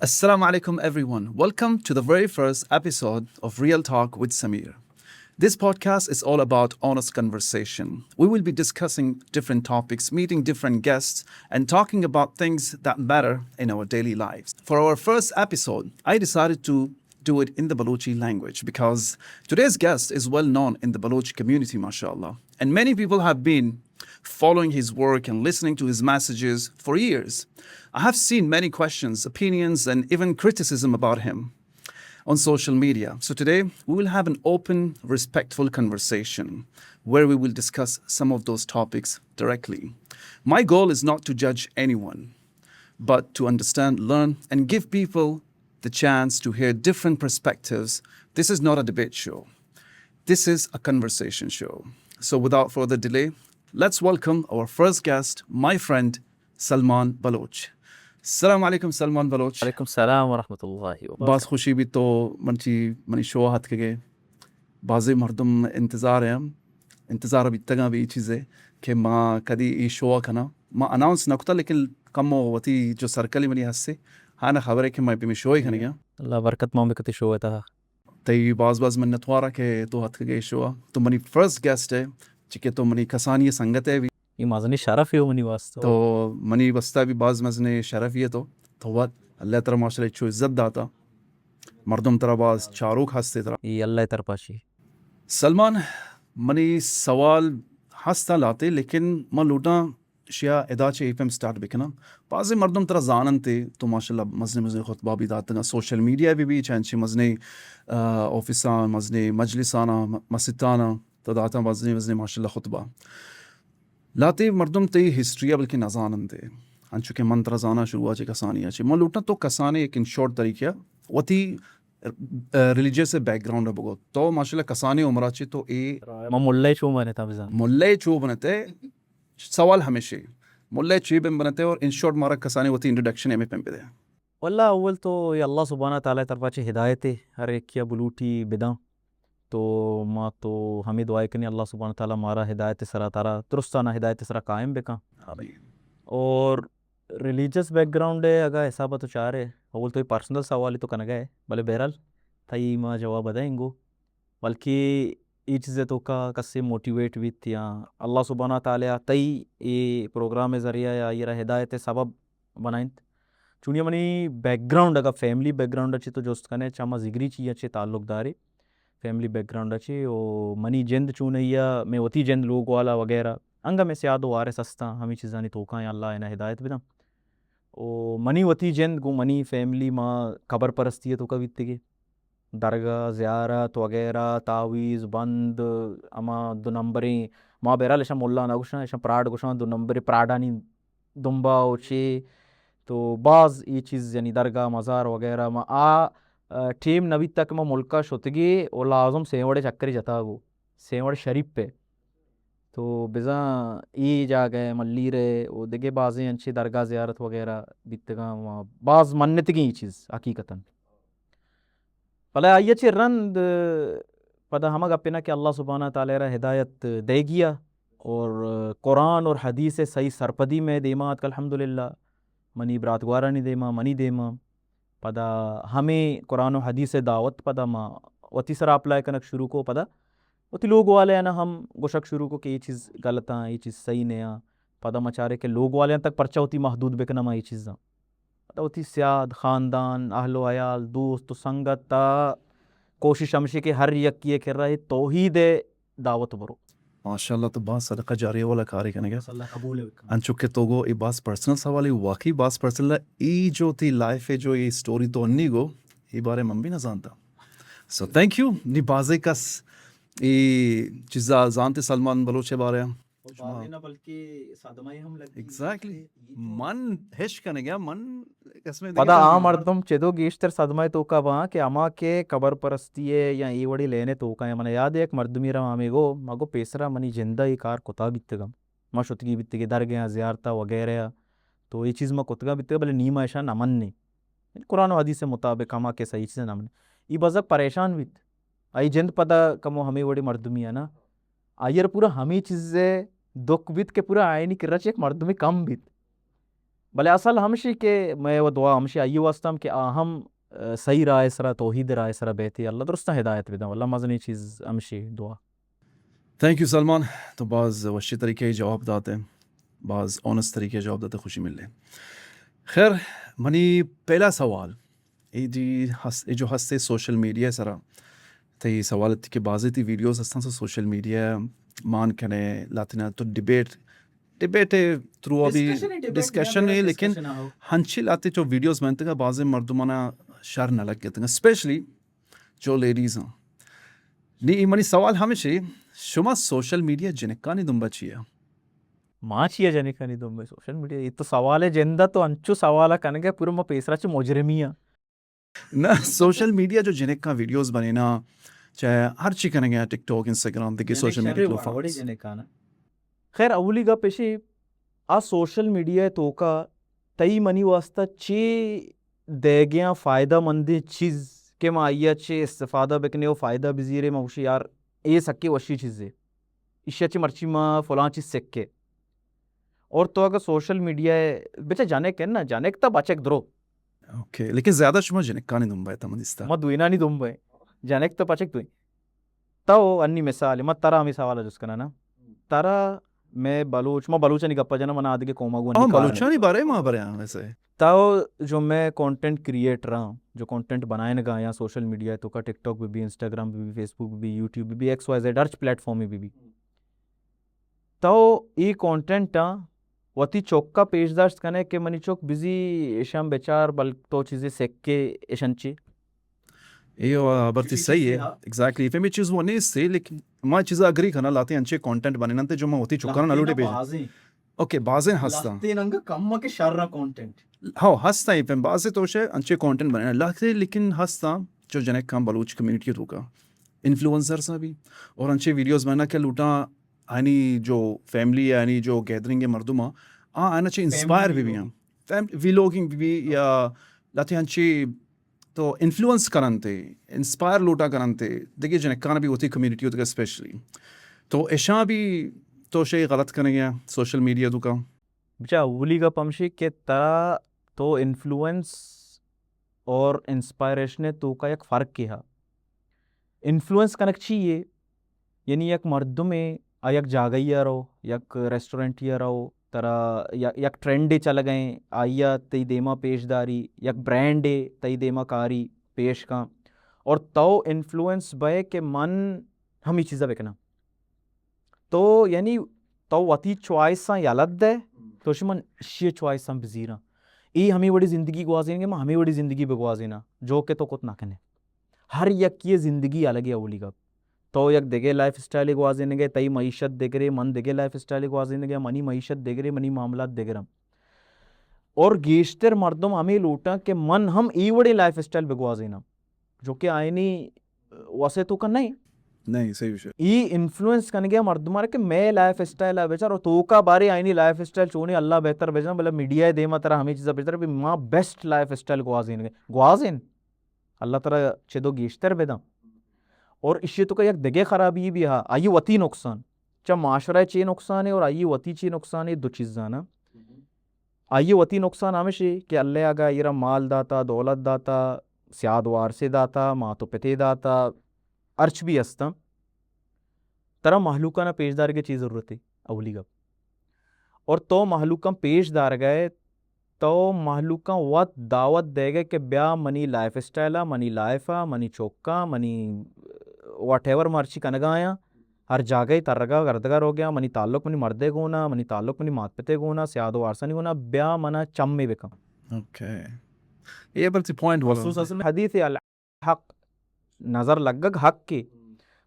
Assalamu alaikum, everyone. Welcome to the very first episode of Real Talk with Samir. This podcast is all about honest conversation. We will be discussing different topics, meeting different guests, and talking about things that matter in our daily lives. For our first episode, I decided to do it in the Balochi language because today's guest is well known in the Balochi community, mashallah, and many people have been following his work and listening to his messages for years. I have seen many questions, opinions, and even criticism about him on social media. So today, we will have an open, respectful conversation where we will discuss some of those topics directly. My goal is not to judge anyone, but to understand, learn, and give people the chance to hear different perspectives. This is not a debate show. This is a conversation show. So without further delay, let's welcome our first guest, my friend Salman Baloch. السلام عليكم سلمان بلوچ. وعلیکم السلام ورحمۃ اللہ وبرکاتہ. باز خوشی بیت تو مرچی منی شو ءَ اتکگے. بازیں مردم انتظار ءَ ہم انتظار بیتگاں بہ اے چیزے کہ ما کدی اے شو ءَ کناں. ما اناؤنس نہ کتا، لیکن کمو وتی جو سرکل منی ہستے، ہانا خبرے کہ ما پیمیں شو ءَ کنگا. اللہ برکت مان بکتی شو ءِ تہا. تئی باز باز منتوار آں کہ تو اتکگے اے شو ءَ. تو منی فرسٹ گیسٹ ئے، چونکہ تو منی کسانی سنگت ئے بھی. اے مزنیں شرفے ہو منی واسطہ. تو منی واسطہ بھی باز مزنیں شرفے ئے تو. تو وت اللہ ترا ماشاءاللہ چو عزت داتا. مردم ترا باز چاروک ہستے ترا. اے اللہ ءِ طرفا چی. سلمان، منی سوال ہستاں لہتے، لیکن من لوٹاں شیا ادا چہ اے پیم سٹارٹ بکناں. بازیں مردم ترا زاننت ئے، تو ماشاءاللہ مزنیں مزنیں خطبہ بھی داتگاں، سوشل میڈیا بھی بھی چہ انچیں مزنیں، آ، آفیساں، مزنیں مجلساناں، م-، مسیتاناں تو داتاں مزنیں مزنیں ماشاءاللہ خطبہ. لہتے مردم تئی ہسٹری ءَ بلکہ نہ زاننت ئے، انچو کہ من ترا زاناں شروع ءَ چہ کسانی ءَ چہ. من لوٹاں تو کسانیں یک ان شارٹ طریقہ ءَ وتی، آ، ریلیجیس بیک گراؤنڈ ءَ بگو. تو ماشاءاللہ کسانیں عمر ءَ چہ تو اے من ملا ءِ چو بنتاں بزاں. ملا ءِ چو بنت ئے، سوال ہمیش ایں، ملا ءِ چی بن بنت ئے اور ان شارٹ مارا کسانیں وتی انٹروڈکشن ہمے پیم بدے. واللہ اول تو اے اللہ سبحانہ تعالیٰ ءِ طرفا چہ ہدایت ئے، ہر یکے ءَ بلوٹی بداں. تو ما تو ہمے دعا ئے کنیں اللہ سبحانہ تعالیٰ مارا ہدایت ءِ سرا، ترا درستانہ ہدایت ءِ سرا قائم بکاں. آمین. اور ریلیجس بیک گراؤنڈ ءِ اگاں حساب ءَ تو چارے، اول تو اے پرسنل سوالے تو کنگا ئے، بلے بہرحال تئی ما جواب ءَ دئیں گو. بلکہ اے چیز ءِ توکا کسے موٹیویٹ بیت یا اللہ سبحانہ تعالیٰ تئی اے پروگرام ءِ ذریعہ یا آئی ءَ را ہدایت ءِ سبب بنائینت. چونیا منی بیک گراؤنڈ، اگاں فیملی بیک گراؤنڈ ءَ چہ تو جست کنے، چہ ما زگری چی ءَ چہ تعلق دارے، فیملی بیک گراؤنڈ ءَ چہ، او منی جند چونیا، مئے وتی جند لوگ والا وغیرہ، انگا مئے سیاد و وارث ہستاں، ہمے چیزانی توکا یا اللہ آیانا ہدایت بداں. او منی وتی جند گوں منی فیملی ما قبر پرستی ءِ توکا بیتگے. درگاہ، زیارت وغیرہ، تعویذ، بند، ہما دو نمبریں، ما بہرحال اشاں ملا نہ گوشاں، اشاں پراڈ گوشاں، دو نمبریں پراڈانی دمبا و چے. تو باز اے چیز یعنی درگاہ، مزار وغیرہ ما آ، آ، ٹیم نہ بیتا کہ ما ملکا شتگے و لازم سئیں وڑے چکرے جتا گو، سئیں وڑ شریف پہ. تو بزاں اے جاگہ ملیر ءِ و دگہ بازیں انچیں درگاہ زیارت وغیرہ بیتگاں، ما باز منتگیں اے چیز حقیقتاً. بلے آئی ءَ چہ رند پدا ہما گپ اناں کہ اللہ سبحانہ تعالیٰ ءَ را ہدایت دئیگی ءَ اور قرآن اور حدیث ءِ صحیح سرپدی مئے دیما اتک الحمدللہ، منی برات گوارانی دیما، منی دیما. پدا ہمے قرآن و حدیث ءِ دعوت پدا ما وتی سرا اپلائی کنگ شروع کو، پدا وتی لوگ والے آناں ہم گوشگ شروع کو کہ اے چیز غلط آں، اے چیز صحیح نہ آں. پدا ما چارے کہ لوگ والے آں تک پرچا وتی محدود بکناں ما اے چیزاں. پدا وتی سیاد، خاندان، اہل و عیال، دوست و سنگت تا کوشش ہمشی کہ ہر یکی ءِ کرا اے توحید ءِ دعوت برو. ماشاءاللہ، تو باز صدقہ جاریہ والا کارے کنگا. اللہ قبول بکن. انچو کہ تو گو، اے باز پرسنل سوالے، واقعی باز پرسنل اے. اے جو تی لائف ءِ جو اے سٹوری تو انی گو، اے بارے من بھی نہ زانتا. So thank you. نی بازے کس اے چیزا زانتے سلمان بلوچ ءِ بارے؟ بازے نہ بلکہ صدمہ ہم لگی. ایگزیکٹلی. من ہش کنگا، من قسمیں دگہ پدا آ مردم چدو گیشتر صدمہ ءِ توکا باں کہ ہما کہ قبر پرستی ءِ یا اے وڑیں لین ءِ توکا ایں. من یاد ءَ یک مردمی را ہمے گو، ما گو پیسرا منی جند ءَ اے کار کتا بیتگاں. ما شتگی بیتگے درگاہاں، زیارتا وغیرہ ءَ. تو اے چیز ما کتگاں بیتگے، بلے نی ما اشاں نہ منیں. یعنی قرآن و حدیث ءِ مطابق ہما کہ صحیح چیز نہ منیں. اے بزگ پریشان بیت. آئی جند پدا کمو ہمے وڑیں مردمی ءَ نا. آئی ءَ را پورا ہمے چیز ءِ دکھ بیت کہ پورا آیانی کرا چہ یک مردمے کم بیت. بلے اصل ہمشی کہ مئے و دعا ہمشی آئی واسطہ ہم کہ آ ہم، آ، صحیح راہ سرا، توحید راہ سرا بیتی۔ اللہ درستاں ہدایت بدن۔ واللہ مزنی چیز ہمشی دعا۔ تھینک یو سلمان، تو باز وشی طریقے جواب داتے، باز اونسٹ طریقے جواب داتے، خوشی ملے۔ خیر، منی پہلا سوال، اے جی ہس-، اے جو ہستے سوشل میڈیا سرا، تئی سوال ات کہ بازی تی ویڈیوز ہستاں سو سوشل میڈیا مان کنے لاتنا تو ڈیبیٹ، ڈیبیٹ تھرو ابھی ڈسکشن ہے، ڈیبیٹ ڈسکشن ہے، لیکن ڈسکشن ہو۔ ہنچی لاتے جو ویڈیوز منتگا بازی مردمانا شر نہ لگ گتگا، اسپیشلی جو لیڈیز ہاں۔ نی منی سوال ہمیشی، شما سوشل میڈیا جنکانی دنبا چیا؟ ما چیا جنکانی دنبا سوشل میڈیا؟ یہ تو سوال ہے، جندہ تو انچو سوال کنگے، پورا ما پیسرا چ مجرمی ہاں۔ نہ، سوشل میڈیا جو جنکاں ویڈیوز بنینا، چاہے ہر چی کنگے، ٹک ٹاک، انسٹاگرام، دگہ سوشل میڈیا پلیٹ فارمز۔ خیر، اولی گپ ایشی، آ سوشل میڈیا توکا تئی منی واسطہ چی دیگیاں فائدہ مندیں چیز کہ ما آئیا چی استفادہ بکنے و فائدہ بزیرے، ما گوشی یار، اے سکی وشی چیزے، ایشیا چی مرچی ما فلاں چیز سکے۔ اور تو اگر سوشل میڈیا بچا جنک ہے نا، جنک تا بچک درو۔ اوکے، لیکن زیادہ شما جنکانی دنبا ہے تا من دیستا۔ ما دوینانی دنبا ہے۔ جنک تا بچک دوین۔ تو انی مثال، ما ترا ہمی سوال جست کنا نا۔ ترا میں بلوچ، ما بلوچانی گپا جنا، من آدگے قوما گو انی ہاں، کار بلوچانی نہیں۔ بارے ما بارے ہاں ویسے۔ تو جو میں کانٹینٹ کریئٹر ہاں، جو کانٹینٹ بنائنگا یا سوشل میڈیا توکا ٹک ٹاک بھی بھی، انسٹاگرام بھی بھی، فیس بک بھی بھی، یوٹیوب بھی بھی، ایکس وائی زیڈ ہرچ پلیٹ فارم بھی بھی۔ تو ای کانٹینٹ آں وتی چکا پیش داشت کنے کہ منی چک بزی ایشان بچار، بل تو چیزے سکے ایشان چی؟ اے و ہبر تی صحیح ہے۔ ایگزیکٹلی۔ فہمی چیز وہ نیست ہے، لیکن ما چیزا اگری کنا، لاتے انچے کانٹینٹ بنینن تے جو ما وتی چکانا نہ لوٹے پیش۔ اوکے، بازیں ہستاں۔ لہتیں انگا کم کہ شر کانٹینٹ۔ ہاں، ہستاں، اے پیم بازیں تو شے انچے کانٹینٹ بنانا لہتے، لیکن ہستاں جو جنکاں بلوچ کمیونٹی توکا انفلوئنسرز بھی اور انچے ویڈیوز بنانا کہ لوٹاں آنی جو فیملی، آنی جو گیدرنگ مردم آ، آ آنا چے انسپائر بھی بھی ہیں۔ فیم-، ویلوگنگ بھی بھی یا لہتے انچے تو انفلوئنس کننتے، انسپائر لوٹا کننتے، دگہ جنکان بھی وتی کمیونٹی توکا اسپیشلی۔ تو اشاں بھی تو شے غلط کنگے سوشل میڈیا توکا۔ بچا، اولی گپ ہمشی کہ ترا تو انفلوئنس اور انسپائریشن توکا یک فرق کیا۔ انفلوئنس کنگ چی یے؟ یعنی یک مردمے آ یک جاگہی ء رو، یک ریسٹورنٹی ء رو، ترا یا-، یک ٹرینڈے چلگ ء آئی ء تئی دیما پیش داری، یک برانڈے تئی دیما کاری پیش کن اور تو انفلوئنس بئے کہ من ہمے چیزا بکناں۔ تو یعنی تو وتی چوائساں یلہ دئے، تو شی من اشی چوائساں بزیراں۔ اے ہمے وڑی زندگی گوازینگے، من ہمے وڑی زندگی بگوازیناں، جو کہ تو کت نہ کنے۔ ہر یکی زندگی الگے۔ اولی گپ، تو یک دگہ لائف اسٹائل گوازینگے، تئی معیشت دگرے، من دگہ لائف اسٹائل گوازینگے، منی معیشت دگرے، منی معاملات دگرم۔ اور گیشتر مردم ہمے لوٹاں کہ من ہم اے وڑیں لائف اسٹائل بگوازیناں، جو کہ آئینی وسے توکا نہیں۔ نہیں، صحیح وشے۔ ای انفلوئنس کنگے مردمار کہ مئے لائف اسٹائل ء بچار و توکا بارے آئینی لائف اسٹائل چونی اللہ بہتر بجن، بلے میڈیا دیما ترا ہمیں چیزا بچار بھی ما بیسٹ لائف اسٹائل گوازین گے۔ گوازین۔ اللہ ترا چدو گیشتر بدن۔ اور اشی توکا یک دگہ خرابی بھی ہا، آئی وتی نقصان۔ چا معاشرہ چے نقصان ہے اور آئی وتی چے نقصان ہے، دو چیزانا۔ آئی وتی نقصان ہمشی کہ اللہ اگا ایرا مال داتا، دولت داتا، سیاد وارثے داتا، مات و پتے داتا، ہرچ بھی ہستاں، ترا مہلوکانا پیش دارگے چی ضرورت ہے؟ اولی گپ۔ اور تو مہلوکاں پیش دارگئے، تو مہلوکاں وت دعوت دئیگئے کہ بیا منی لائف اسٹائل آ، منی لائف آ، منی چوکاں، منی واٹ ایور مرچی کنگایاں، ہر جاگہے ترگا گردگا روگیاں، منی تعلق منی مردے گونا، منی تعلق منی مات پتے گونا، سیاد و وارثانی گونا، بیا منا چمے بکن۔ اوکے۔ اے بلتی پوائنٹ والا۔ افسوس اصل میں حدیث الحق نظر لگگ حق کے۔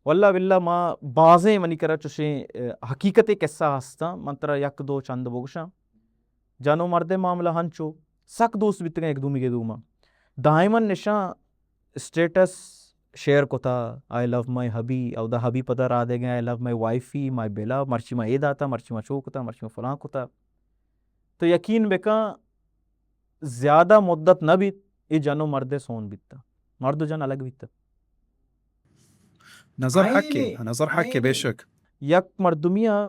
واللہ باللہ ما بازیں منی کرا چوشیں، اے، حقیقت قصہ ہستاں، من ترا یک دو چند بگوشاں۔ جن و مردے معاملہ ہنچو، سک دوست بیتگاں یک دومی کے دوما۔ دائماً نشاں اسٹیٹس شیئر کتا، آئی لو مائی ہبی، اودا ہبی پدا را دے گئے، آئی لو مائی وائفی، مائی بلا، مرچی ما اے داتا، مرچی ما چو کتا، مرچی ما فلاں کتا۔ تو یقین بکن، زیادہ مدت نہ بیت، اے جن و مردے سون بیتا۔ مرد و جن الگ بیتا۔ نظر حق ہے، نظر حق ہے، بے شک۔ یک مردمی آ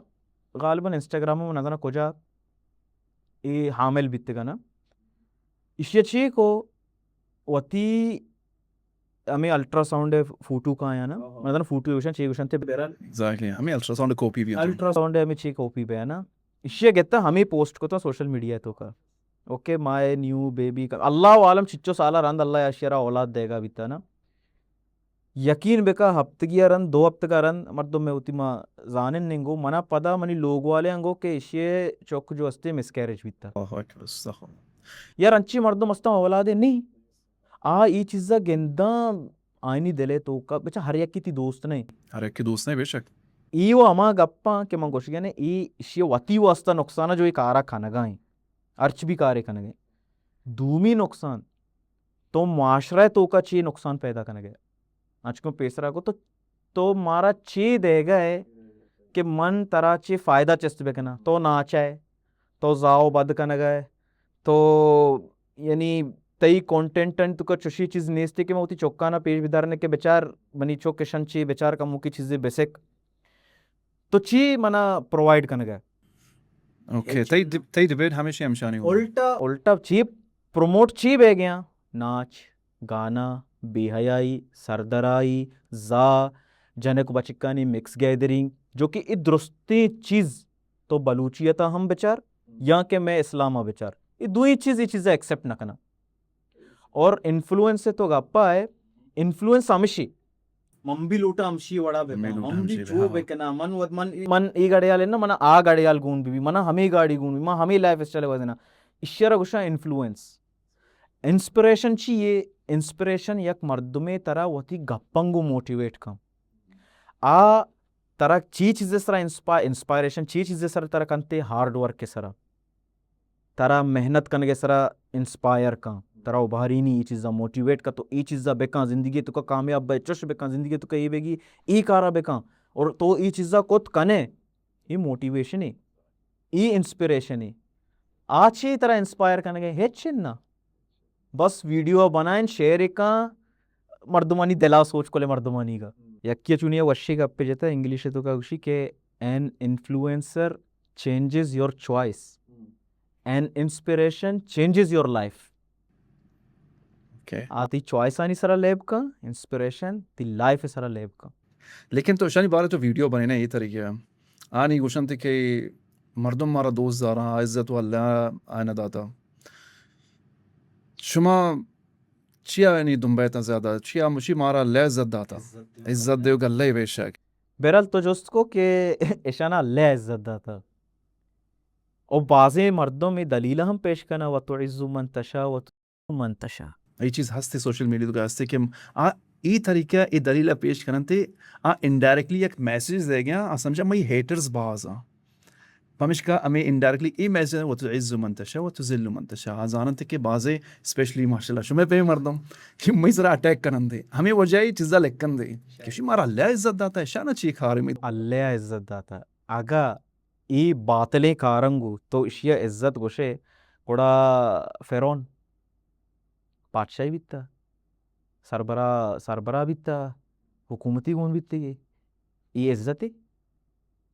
غالباً انسٹاگرام میں نظر کجا اے حامل بیتگ نا، ایشی ءَ چے کو؟ وتی ہمے الٹرا ساؤنڈ ءِ فوٹو کایاں نا، من زاناں فوٹو گوشاں، چے گوشاں تے بہرحال، ایگزیکٹلی، ہمے الٹرا ساؤنڈ کاپی بھی ہوتا ہے۔ الٹرا ساؤنڈ ءِ ہمے چے کاپی بیا نا، ایشی ءَ گتا ہمے پوسٹ کتا سوشل میڈیا ءِ توکا۔ اوکے، مائے نیو بیبی کا، اللہ عالم چچو سالا رند اللہ اشی ءَ را اولاد دیگا بیتا نا۔ یقین بکا، ہفتگی ءَ رند، دو ہفتگا رند، مردم میں ہوتی ما زانن ننگو، منا پدا منی لوگ والے انگو کہ اشی چک جو استے مسکیریج بیتا۔ اللہ اکبر، استغفر اللہ۔ یار انچی مردم استا اولادے نہیں۔ آ ای چیزا گنداں، آئینی دلے توکا، بچا ہر یکی تی دوست نہیں۔ ہر یکی دوست نہیں، بے شک۔ ای و ہما گپاں کہ من گوشگے نے، ای اشی وتی واسطہ نقصان جو ای کارا کنگا ہیں۔ ہرچ بھی کارے کنگے۔ دومی نقصان، تو معاشرہ توکا چی نقصان پیدا کنگے۔ انچکو پیسرا کو تو، تو مارا چی دیگا ہے کہ من ترا چی فائدہ چست بکناں؟ تو ناچ ہے، تو زاو بد کنگا ہے، تو یعنی تئی کانٹینٹ انت توکا چوشی چیز نیستی کہ من وتی چکانا پیش بدارنے کہ بچار منی چک اشن چی بچار کموکی چیزے بسک۔ تو چی منا پرووائیڈ کنگا؟ اوکے، تئی ڈب-، تئی ڈبیٹ ہمیشہ ہمشانی ہو۔ الٹا، الٹا چی پروموٹ چی بہ گیا؟ ناچ، گانا، بے حیائی، سردرائی، زا، جنک بچکانی مکس گیدرنگ، جو کہ ای درستیں چیز تو بلوچیتا ہم بچار، یا کہ میں اسلاما بچار۔ ای دوئی چیز، ای چیزا ایکسپٹ نہ کناں۔ اور انفلوئنس تو گپا ہے، انفلوئنس ہمشی۔ من بھی لوٹا ہمشی وڑا بکاں، من بھی چو بکنا، من ود-، من، من ای گڑیال نا، من آ گڑیال گون بھی، من ہمیں گاڑی گون بھی، من ہمیں لائف اسٹائل وزنا۔ اشی را گوشاں انفلوئنس۔ انسپریشن چی ہے؟ انسپریشن یک مردمے ترا وتی گپنگو موٹیویٹ کن۔ آ ترا چی چیز سرا انسپا-، انسپائریشن چی چیز سرا ترا کنتے؟ ہارڈ ورک سرا۔ ترا محنت کنگے سرا انسپائر کن، ترا ابھارینی ای چیزا موٹیویٹ کن، تو ای چیزا بکن، زندگی توکا کامیاب بے، چش بکن، زندگی توکا ای بیگی، ای کارا بکن، اور تو ای چیزا کت کنے، ای موٹیویشن ہے، ای انسپریشن ہے۔ آ چی ترا انسپائر کنگے؟ ہچ نہ۔ بس ویڈیو بنائیں، شیئر کن، مردمانی دلا سوچ کلے مردمانی گا۔ یکی چونی وشی گپے جتا، انگلش توکا گوشی کہ an influencer changes your choice, an inspiration changes your life. Okay. آ تی چوائسانی سرا لیب کن، انسپریشن تی لائف سرا لیب کن۔ لیکن تو اشانی بارے تو ویڈیو بنے نا یہ طریقے، آنی گوشنت کہ مردم مارا دوست داراں، عزت و اللہ آئینہ داتا۔ شما چیا یعنی دنبیتاں زیادہ؟ چیا مشی مارا اللہ عزت داتا؟ عزت دیو۔ عزت دیو گلہ بے شک۔ بہرحال تو جست کو کہ اشانا اللہ عزت داتا۔ او بازیں مردم ای دلیل ہم پیش کنا، و تعز من تشاء و تذل من تشاء۔ ای چیز ہستے سوشل میڈیا تو ہستے کہ آ ای طریقہ ای دلیل پیش کننتے، آ انڈائریکٹلی یک میسج دے گیا، آ سمجھا مئی ہیٹرز باز آ۔ پمشکا ہمیں انڈائریکٹلی ای میسج، و تعز من تشاء و تذل من تشاء۔ آ زاننت کہ بازے، اسپیشلی ماشاءاللہ شمے پہ مردم کہ مئی سرا اٹیک کنندے، ہمیں وجہ ای چیزا لکھن دے کہ شی مارا اللہ عزت داتا ہے، شانا چی کار میں۔ اللہ عزت داتا۔ اگا ای باطلیں کارنگو تو اشیا عزت گوشے، گڑا فرعون پادشاہی بیتا، سربراہ، سربراہ بیتا، حکومتی گون بیتگی۔ ای عزتے؟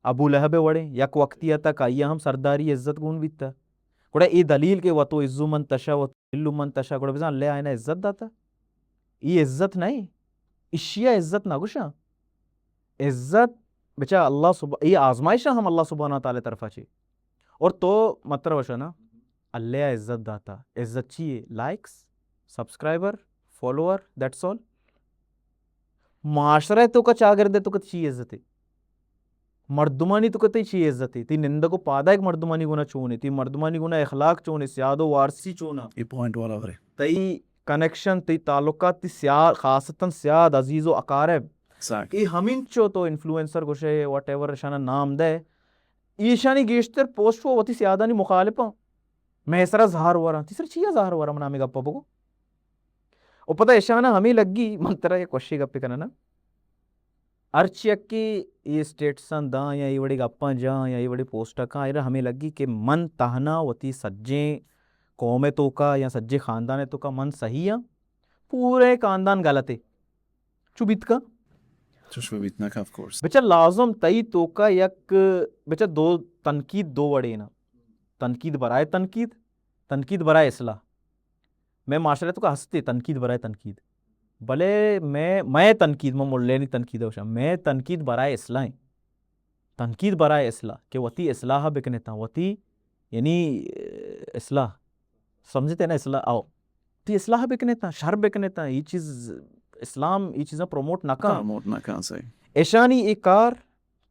ابو لہب وڑیں، یک وقتی تک آئی ہم سرداری عزت گون بیتا۔ گڑا ای دلیل کہ و تعز من تشاء و تذل من تشاء، گڑا بزاں اللہ آئینا عزت داتا۔ ای عزت نہیں، اشیا عزت نہ گوشاں۔ عزت بچا اللہ سب-، ای آزمائش ہم اللہ سبحانہ و تعالی طرفا چی۔ اور تو مطلب وشا نا، اللہ عزت داتا۔ عزت چی ہے؟ Likes, subscriber, follower, that's all. معاشرہ توکا چاگردے توکا چی عزت ہے؟ مردمانی توکا تی چی عزت ہے؟ تی نندگ و پادائک مردمانی گونا چون ہے؟ تی مردمانی گونا اخلاق چون ہے؟ سیاد و وارسی چون ہے؟ یہ پوائنٹ والا برے۔ تی کنیکشن، تی تعلقات، تی سیاد، خاصتاً سیاد، عزیز و اقارب۔ ایگزیکٹلی۔ ای ہمینچو تو انفلوئنسر گوشے، واٹ ایور اشانا نام دے، ایشانی گیشتر پوسٹ و وتی سیادانی مخالفاں۔ مئے سرا زہر وراں، تی سرا چیا زہر وراں؟ من ہمے گپا بگو۔ و پدا اشانا ہمے لگی، من ترا یک وشی گپے کنانا۔ ہرچ یکے اے اسٹیٹساں داں یا اے وڑے گپاں جاں یا اے وڑے پوسٹاں کاں، ایرا ہمے لگی کہ من تہنا وتی سجیں قوم ءِ توکا یا سجیں خاندان ءِ توکا من سہی آں، پورے خاندان غلط ہے۔ چو بیت کن؟ چوش بہ بیت نہ کن، آف کورس۔ بچا لازم تئی توکا یک، بچا دو تنقید دو وڑے نا۔ تنقید برائے تنقید، تنقید برائے اصلاح۔ مئے معاشرہ ءِ توکا ہستے تنقید برائے تنقید، بلے مئے، مئے تنقید، من ملینی تنقید ءَ گوشاں، مئے تنقید برائے اصلاح ایں۔ تنقید برائے اصلاح، کہ وتی اصلاح بکنتاں، وتی، یعنی، اصلاح، سمجھتے نا، اصلاح، آؤ، وتی اصلاح بکنتاں، شر بکنتاں۔ یہ چیز، اسلام یہ چیزاں پروموٹ نہ کن۔ پروموٹ نہ کن، صحیح۔ اشانی اے کار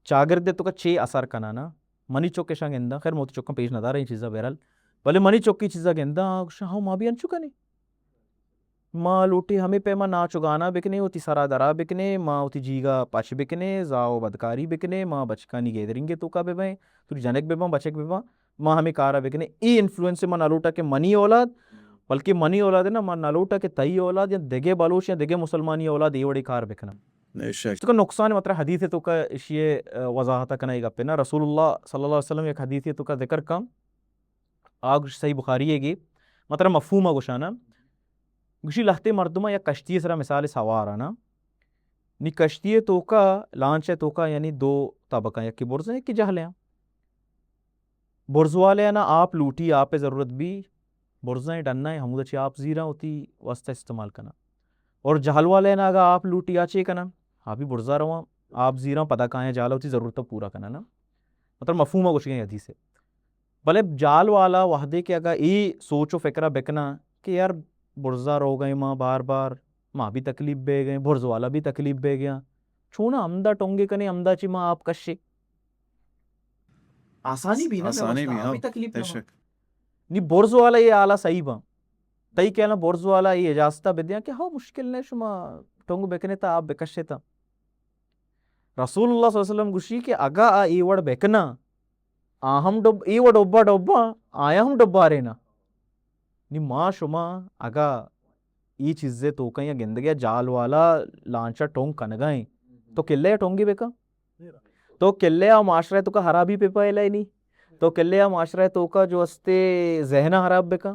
چاگرد ءِ توکا چے اثر کنانا؟ منی چک اشاں گنداں، خیر، من وتی چکاں پیش نہ داراں اے چیزا، بہرحال، بلے منی چک اے چیزا گنداں، آ گوشاں، ہو، ما بھی انچو کنیں۔ ما لوٹیں ہمے پیما ناچ و گانا بکنیں، وتی سرا درا بکنیں، ما وتی جیگا پچ بکنیں، زاہ و بدکاری بکنیں، ما بچکانی گیدرنگ ءِ توکا ببیں، تو جنک بباں، بچک بباں، ما ہمے کارا بکنیں۔ اے انفلوئنس ما نہ لوٹا کہ منی اولاد، بلکہ منی اولاد نا، ما نہ لوٹا کہ تئی اولاد یا دگہ بلوچ یا دگہ مسلمانی اولاد اے وڑیں کار بکنن۔ بے شک۔ تو نقصان مطلب حدیث ءِ توکا اشی ءِ، آ، وضاحت کناں اے گپ نا۔ رسول اللہ صلی اللہ علیہ وسلم یک حدیث ءِ توکا ذکر کن، آ گوش صحیح بخاری ءِ گی، مطلب مفہوم ءَ گوشانا۔ گوشی لہتے مردماں یک کشتی ءِ سرا مثال سوار آنا۔ نی کشتی ءِ توکا، لانچ ءِ توکا یعنی دو طبقاں، یکے برز ایں، یکے جہل ایں۔ برز والے نا آپ لوٹی، آپ ءِ ضرورت بی، برزاں ڈنا ایں، ہمودا چہ آپ زیراں وتی واسطہ استعمال کناں۔ اور جہل والے نا اگا آپ لوٹی، آ چے کناں؟ آ بھی برزا رواں، آپ زیراں، پدا کایاں جالا وتی ضرورت پورا کناں نا۔ مطلب مفہوم ءَ گوشگیں حدیث ءِ۔ بلے جال والا وہدے کہ اگاں اے سوچ و فکر ءَ بکناں کہ یار برزا روگ ءَ ایں ما بار بار، ما بھی تکلیف بیگ ءَ ایں، برز والا بھی تکلیف بیگ ءَ ایں، چوناں ہمدا ٹونگے کنیں، ہمدا چہ ما آپ کشیں۔ آسانی بھی نا، آسانی بھی، ہاں، تکلیف بے شک۔ نی برز والا اے حالا صحیح باں۔ تئی کہ نا برز والا اے اجازت ءَ بدیاں کہ ہو مشکل نہ، شما ٹونگ بکنے تا آپ بکشے تا۔ رسول اللہ صلی اللہ علیہ وسلم گوشی کہ اگاں آ اے وڑ بکناں، آ ہم ڈب، اے وڑ ڈبا ڈبا، آیا ہم ڈبارے نا۔ نی ما شما اگاں اے چیزے توکا یا گندگے جال والا لانچا ٹونگ کنگا ایں، تو کلے ٹونگی بکن۔ تو کلے آ معاشرہ توکا خرابی پہ پہلے نی۔ تو کلے آ معاشرہ توکا جو استے ذہن خراب بکن۔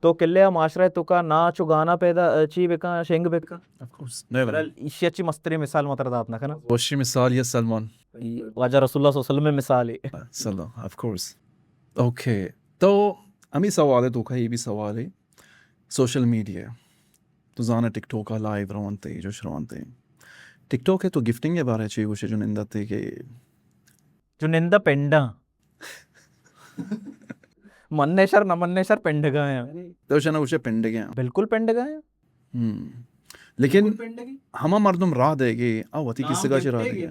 تو کلے آ معاشرہ توکا ناچ و گانا پیدا، چی بکن، شنگ بکن۔ Of course. نہ بلے۔ بہرحال، ایشی اچھی مستریں مثال ما ترا دات نہ کناں۔ وشی مثال یا سلمان۔ واجہ رسول اللہ صلی اللہ علیہ وسلم مثال ہے۔ سلام، آف کورس۔ اوکے۔ تو ہمیں سوال ہے، توکا یہ بھی سوال ہے۔ Social media. تو زانا ٹک ٹاک ءَ لائیو روانتے، جوش روانتے۔ ٹک ٹاک ءَ تو گفٹنگ ءِ بارے چی گوشے جو نندا تے کہ جو نندا پنڈاں۔ مننے شر نہ مننے شر پنڈگا آیاں۔ تو شنا گوشے پنڈگا آیاں۔ بالکل پنڈگا آیاں۔ ہم۔ لیکن بالکل پنڈگی۔ ہما مردم راہ دے گے، آ وتی نام کسگا چہ راہ دے گے۔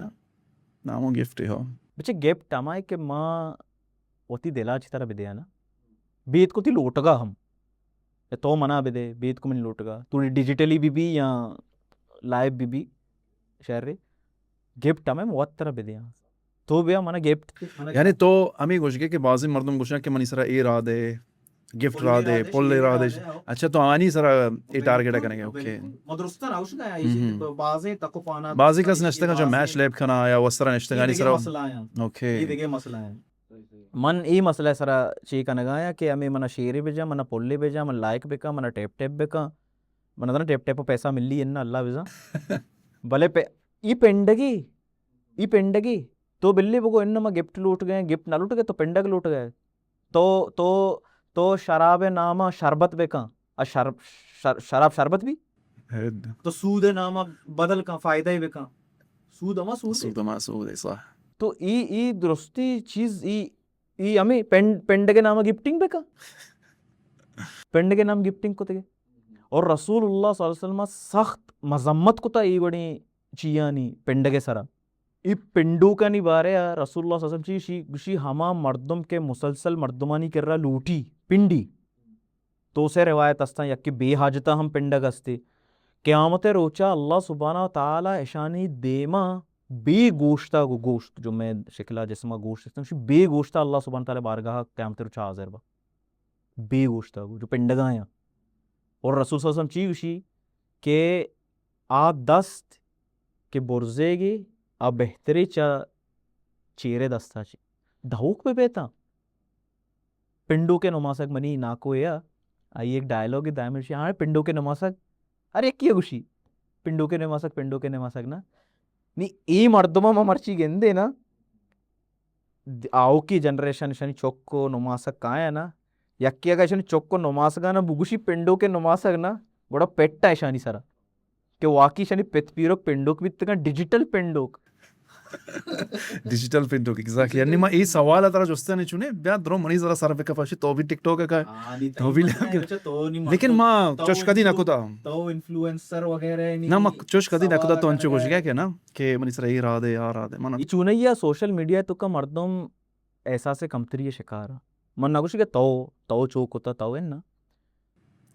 نام و گفٹ ہو۔ بچے گفٹ ہما ہے کہ ما وتی دلا چہ ترا بدے نا۔ بیت کو تی لوٹگا ہم۔ یا تو منا بدے، بیت کو منی لوٹگا۔ تو ڈیجیٹلی بی بی یا لائیو بی بی، شہر رے۔ گفٹ ہمیں موت ترا بدے۔ تو بیا منا گفٹ۔ یعنی تو ہمیں گوشگے کہ بازی مردم گوشاں کہ منی سرا اے را دے، گفٹ را دے، پل را دے۔ اچھا، تو آنی سرا اے ٹارگٹ کنگے، اوکے۔ مدرستان اوشگا ہے، بازی تکو پانا۔ بازی کس نشتگا جو میچ لیب کنا یا وسرا نشتگانی سرا۔ اوکے۔ من اے مسئلہ سرا چی کنگا آیاں کہ ہمیں منا شیرے بجا، منا پلے بجا، من لائک بکا، منا ٹیپ ٹیپ بکا۔ من دانا ٹیپ ٹیپ پیسہ ملی اناں، اللہ بزاں۔ بلے پہ-، ای پنڈگی، ای پنڈگی۔ تو بلی بگو اناں ما گفٹ لوٹ گئے، گفٹ نہ لوٹ گئے تو پنڈگ لوٹ گئے۔ تو، تو، تو شراب ناما شربت بکن۔ آ شر-، شر-، شراب شربت بھی؟ تو سود ناما بدل کن، فائدہ بکن۔ سود ہما سود۔ سود ہما سود، صح۔ تو ای، ای درستی چیز، ای ای ہمیں پنڈ-، پنڈگ نام گفٹنگ بکا۔ پنڈگ نام گفٹنگ کتگے۔ اور رسول اللہ صلی اللہ علیہ وسلم سخت مذمت کتا ای وڑیں چیانی پنڈگ سرا۔ ای پنڈوکانی بارے آ رسول اللہ صلی اللہ علیہ وسلم چی شی-، گوشی ہما مردم کے مسلسل مردمانی کرا لوٹی پنڈی۔ تو سے روایت استاں، یکے بے حاجتا ہم پنڈگ استے۔ قیامت روچا اللہ سبحانہ و تعالی اشانی دیما بے گوشتا گو گوشت، جو میں شکلا جسما گوشت استن، شی بے گوشتا اللہ سبحانہ و تعالی بارگاہ قیامت روچا حاضر با۔ بے گوشتا گو، جو پنڈگایاں۔ اور رسول صلی اللہ علیہ وسلم چی گوشی کہ آ دست کہ برزے گی، آ بہترے چا چیرے دستا چی۔ دھوک پہ بیتاں۔ پنڈوکے نماسگ منی ناکو یا، آئی ایک ڈائلاگ دائم شی، ہاں، پنڈوکے نماسگ۔ ارے، کیا گوشی؟ پنڈوکے نماسگ، پنڈوکے نماسگ نا۔ نی، ای مردمہ ما مرچی گندے نا۔ د-، آؤکی جنریشن، اشانی چک و نماسگ کایاں نا، یکے اگاں اشانی چک و نماسگاں نا بگوشی پنڈوکے نماسگ نا، گڑا پٹ ءَ اشانی سرا کہ واقعی اشانی پت پیرک پنڈوک بیتگاں، ڈیجیٹل پنڈوک۔ ڈیجیٹل پنڈوک، ایگزیکٹلی۔ یعنی ما اے سوال ءَ ترا جستاں چونے، بیا درو منی سرا سر بکپ، اشی تو بھی ٹک ٹاک ءَ کائے، ہاں، نی تو بھی مطلب لگے۔ اچھا، تو نی لیکن مطلب ما تو چوش کدی نہ انفلو-، کتا۔ تو انفلوئنسر وغیرہ نی نہ، ما چوش کدی نہ کتا، سوال تو انچو گوش لگا گیا کہ نا کہ منی سرا اے را دے، آ را دے، من اے چونیا سوشل میڈیا تو کا مردم احساس کمتری شکار۔ من نہ گوشی کہ تو، تو چو کتا، تو اناں۔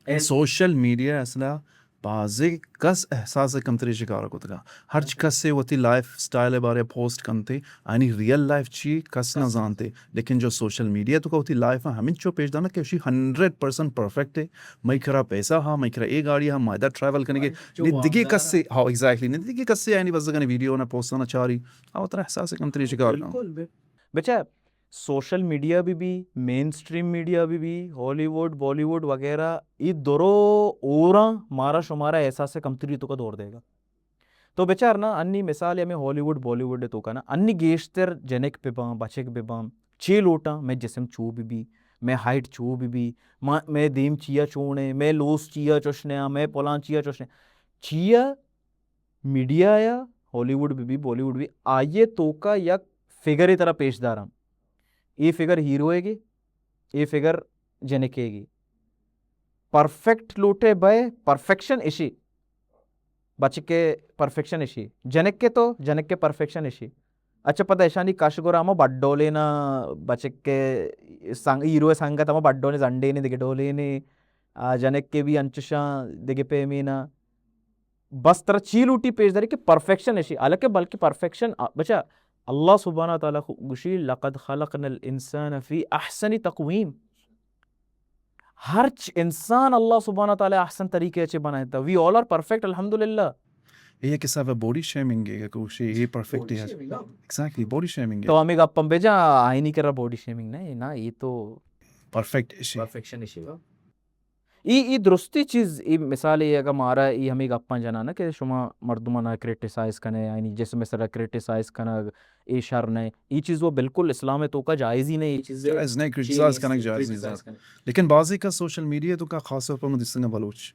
اے سوشل میڈیا اصلا بازیں کس احساس کمتری شکار کتگا۔ ہرچ کسے وتی لائف سٹائل بارے پوسٹ کنتے، آنی ریئل لائف چی کس نہ زانتے۔ لیکن جو سوشل میڈیا تو کا وتی لائف ہمینچو پیش دانا کہ اشی ہنڈریڈ پرسنٹ پرفیکٹ ہے، مئی کرا پیسہ ہا، مئی کرا اے گاڑی ہا، ما ادا ٹریول کنگے۔ نی دگے کسے، ہاں، ایگزیکٹلی، نی دگے کسے آنی بزگانی ویڈیو نا پوسٹ نا چاری، آ وترا احساس کمتری شکار کن۔ بالکل، بچار، سوشل میڈیا بہ بی، مین سٹریم میڈیا بہ بی، ہالی ووڈ، بالی ووڈ وغیرہ، اے درو ہوراں مارا شمارا احساس کمتری توکا دور دیگا۔ تو بچار نا، انی مثال ہمے ہالی ووڈ، بالی ووڈ توکا نا، انی گیشتر جنک بہ باں، بچک بہ باں، چے لوٹاں، مئے جسم چو بہ بی، مئے ہائٹ چو بہ بی، ما، مئے دیم چیا چونے، مئے لوز چیا چوشنے، مئے پلان چیا چوشنے۔ چیا میڈیا یا ہالی ووڈ بہ بی، بالی ووڈ بہ بی، آئی ءِ توکا یک فگر ءِ ترا پیش داراں۔ اے فگر ہیرو ءِ گے، اے فگر جنک ءِ گے۔ پرفیکٹ لوٹے بئے، پرفیکشن اشی۔ بچک ءِ پرفیکشن اشی۔ جنک ءِ تو، جنک ءِ پرفیکشن اشی۔ اچھا، پدا اشانی کش گورا ہما بڈ ڈولیں نا، بچک ءِ سنگ-، ہیرو ءِ سنگت ہما بڈ ڈولیں، زنڈیں، دگہ ڈولیں، آ، جنک ءِ بھی انچشاں دگہ پیمیں نا۔ بس ترا چی لوٹی پیش داری کہ پرفیکشن اشی، حالانکہ بلکہ پرفیکشن، آ، بچا، اللہ سبحانہ و تعالیٰ خو-، گوشی، "لقد خلقنا الانسان فی احسن تقویم۔" ہرچ انسان اللہ سبحانہ و تعالیٰ احسن طریقے چے بنائے تا۔ We all are perfect، الحمدللہ۔ یہ ایک حساب ہے باڈی شیمنگ ہے کہ گوشی یہ پرفیکٹ ہے۔ ایگزیکٹلی، باڈی شیمنگ ہے۔ تو ہمیں گپم بجا، آئینی کرا باڈی شیمنگ نہیں نا، یہ تو پرفیکٹ اشی۔ پرفیکشن اشی۔ ای، ای درستی چیز، ای مثال ای اگہ مارا ای ہمے گپاں جنانا کہ شما مردمانا کرٹیسائز کنے، یعنی جسم سرا کرٹیسائز کنگ، ای شر نہ، ای چیز وہ بالکل اسلام توکا جائز ہی نہیں۔ ای چیز جائز نہیں، کرٹیسائز کنگ جائز نہیں۔ لیکن بعضی کا سوشل میڈیا توکا خاص طور پر من دیستگا بلوچ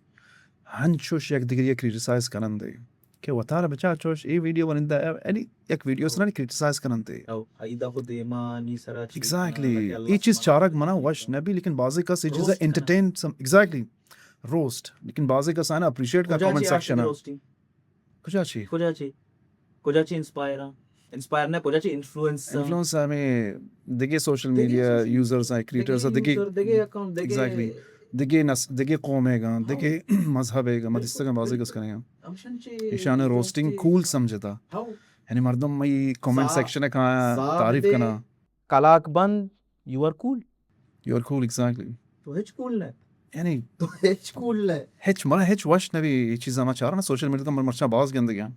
ہنچوش یک دگری کرٹیسائز کنندے۔ کہ وتارا بچار چوش، اے ویڈیو ونندہ، یعنی یک ویڈیو سرا کرٹیسائز کننتے۔ او، ایدا خود دیما نی سرا چیز ایگزیکٹلی۔ اے چیز چارگ منا وش نہ بی، لیکن بعضی کس اے چیز انٹرٹین سم-، ایگزیکٹلی، روسٹ۔ لیکن بعضی کس آنا اپریشیٹ کا کامنٹ سیکشن۔ کجا چی؟ کجا چی؟ کجا چی انسپائر ہاں؟ انسپائر نہ، کجا چی انفلوئنس ہاں؟ انفلوئنس ہمیں دگہ سوشل میڈیا یوزرز ہیں، کریئٹرز ہیں، دگہ، دگہ اکاؤنٹ، دگہ ایگزیکٹلی۔ دگہ نس-، دگہ قوم ہے گا، دگہ مذہب ہے گا، مدستگا بازی کس کریں گا۔ ایشان روسٹنگ کول سمجھتا۔ یعنی مردم مئی کامنٹ سیکشن کا تعریف کنا۔ کلاک بند، you are cool۔ You are cool، exactly. تو ہچ کول نہ۔ یعنی تو ہچ کول نہ۔ ہچ، منا ہچ وش نبی، یہ چیزا ما چارنا سوشل میڈیا تو مرچا باز گندگی ہیں۔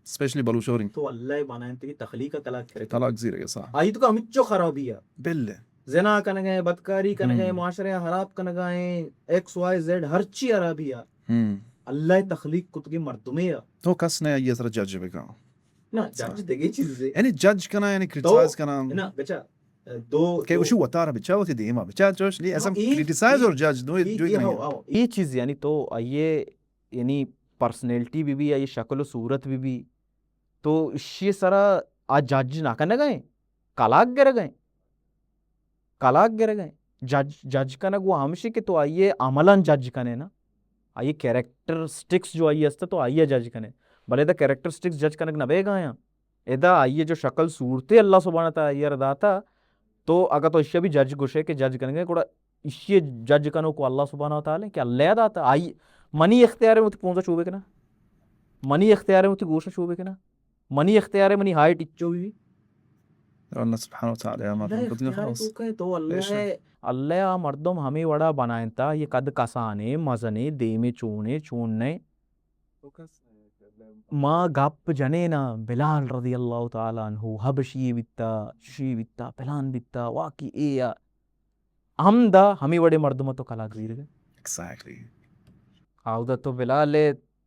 اسپیشلی بلوچ اور تو اللہ بنائیں تیری تخلیق کا کلاک کرے۔ کلاک زیرے سا۔ آئی تو ہمچو خرابی ہے۔ بل۔ زنا کنگا ہیں، بدکاری کنگا ہیں، معاشرے خراب کنگا ہیں، ایکس وائی زیڈ ہر چی خرابی ہے۔ اللہ تخلیق کتگی مردمے ہے۔ تو کس نے آئی سر جج بکا۔ نہ، جج دگہ چیز ہے۔ یعنی جج کنا، یعنی کرٹیسائز کنا۔ نہ، بچا، دو، کہ دو۔ وشی وتارا بچا، وتی دیما بچا، چوش نہیں، ایسا کرٹیسائز اور جج دو، دو ہی، ہاں، ہاں۔ یہ چیز یعنی تو آئیے، یعنی پرسنالٹی بھی بھی، آئیے شکل و صورت بھی بھی، تو اشی سرا آ جج نہ کنگا ہیں، کلاک گرگا ہیں۔ کلاک گرگ ہیں۔ جج، جج کنگ وہ ہمشی کہ تو آئیے عملاً جج کنے نا۔ آئیے کریکٹرسٹکس جو آئی ہستا تو آئیے جج کنے۔ بلے دا کریکٹرسٹکس جج کنگ نہ بیگا ہیں۔ ادا آئیے جو شکل صورتے اللہ سبحانہ تعالیٰ آئیے داتا، تو اگر تو اشیا بھی جج گوشے کہ جج کنگے، گڑا اشی جج کنو کو اللہ سبحانہ و تعالیٰ کہ اللہ داتا۔ آئی منی اختیار ہے وتی پونزا چوبے کنا۔ منی اختیار ہے وتی گوشا چوبے کنا۔ منی اختیار ہے، منی ہائٹ اچو بھی۔ اللہ سبحانہ و تعالیٰ ہم اللہ اختیار تو کہے تو اللہ ہے۔ اللہ آ مردم ہمیں وڑا بنائنتا، یہ قد کسانے، مزنے، دیمے چونے، چون نے۔ ما گپ جنے نا، بلال رضی اللہ تعالیٰ عنہ، حبشی بیتا، شی بیتا، پلان بیتا، واقعی اے آ۔ ہمدا ہمیں وڑے مردم تو کلاک زیرگے۔ ایگزیکٹلی۔ آودا تو بلال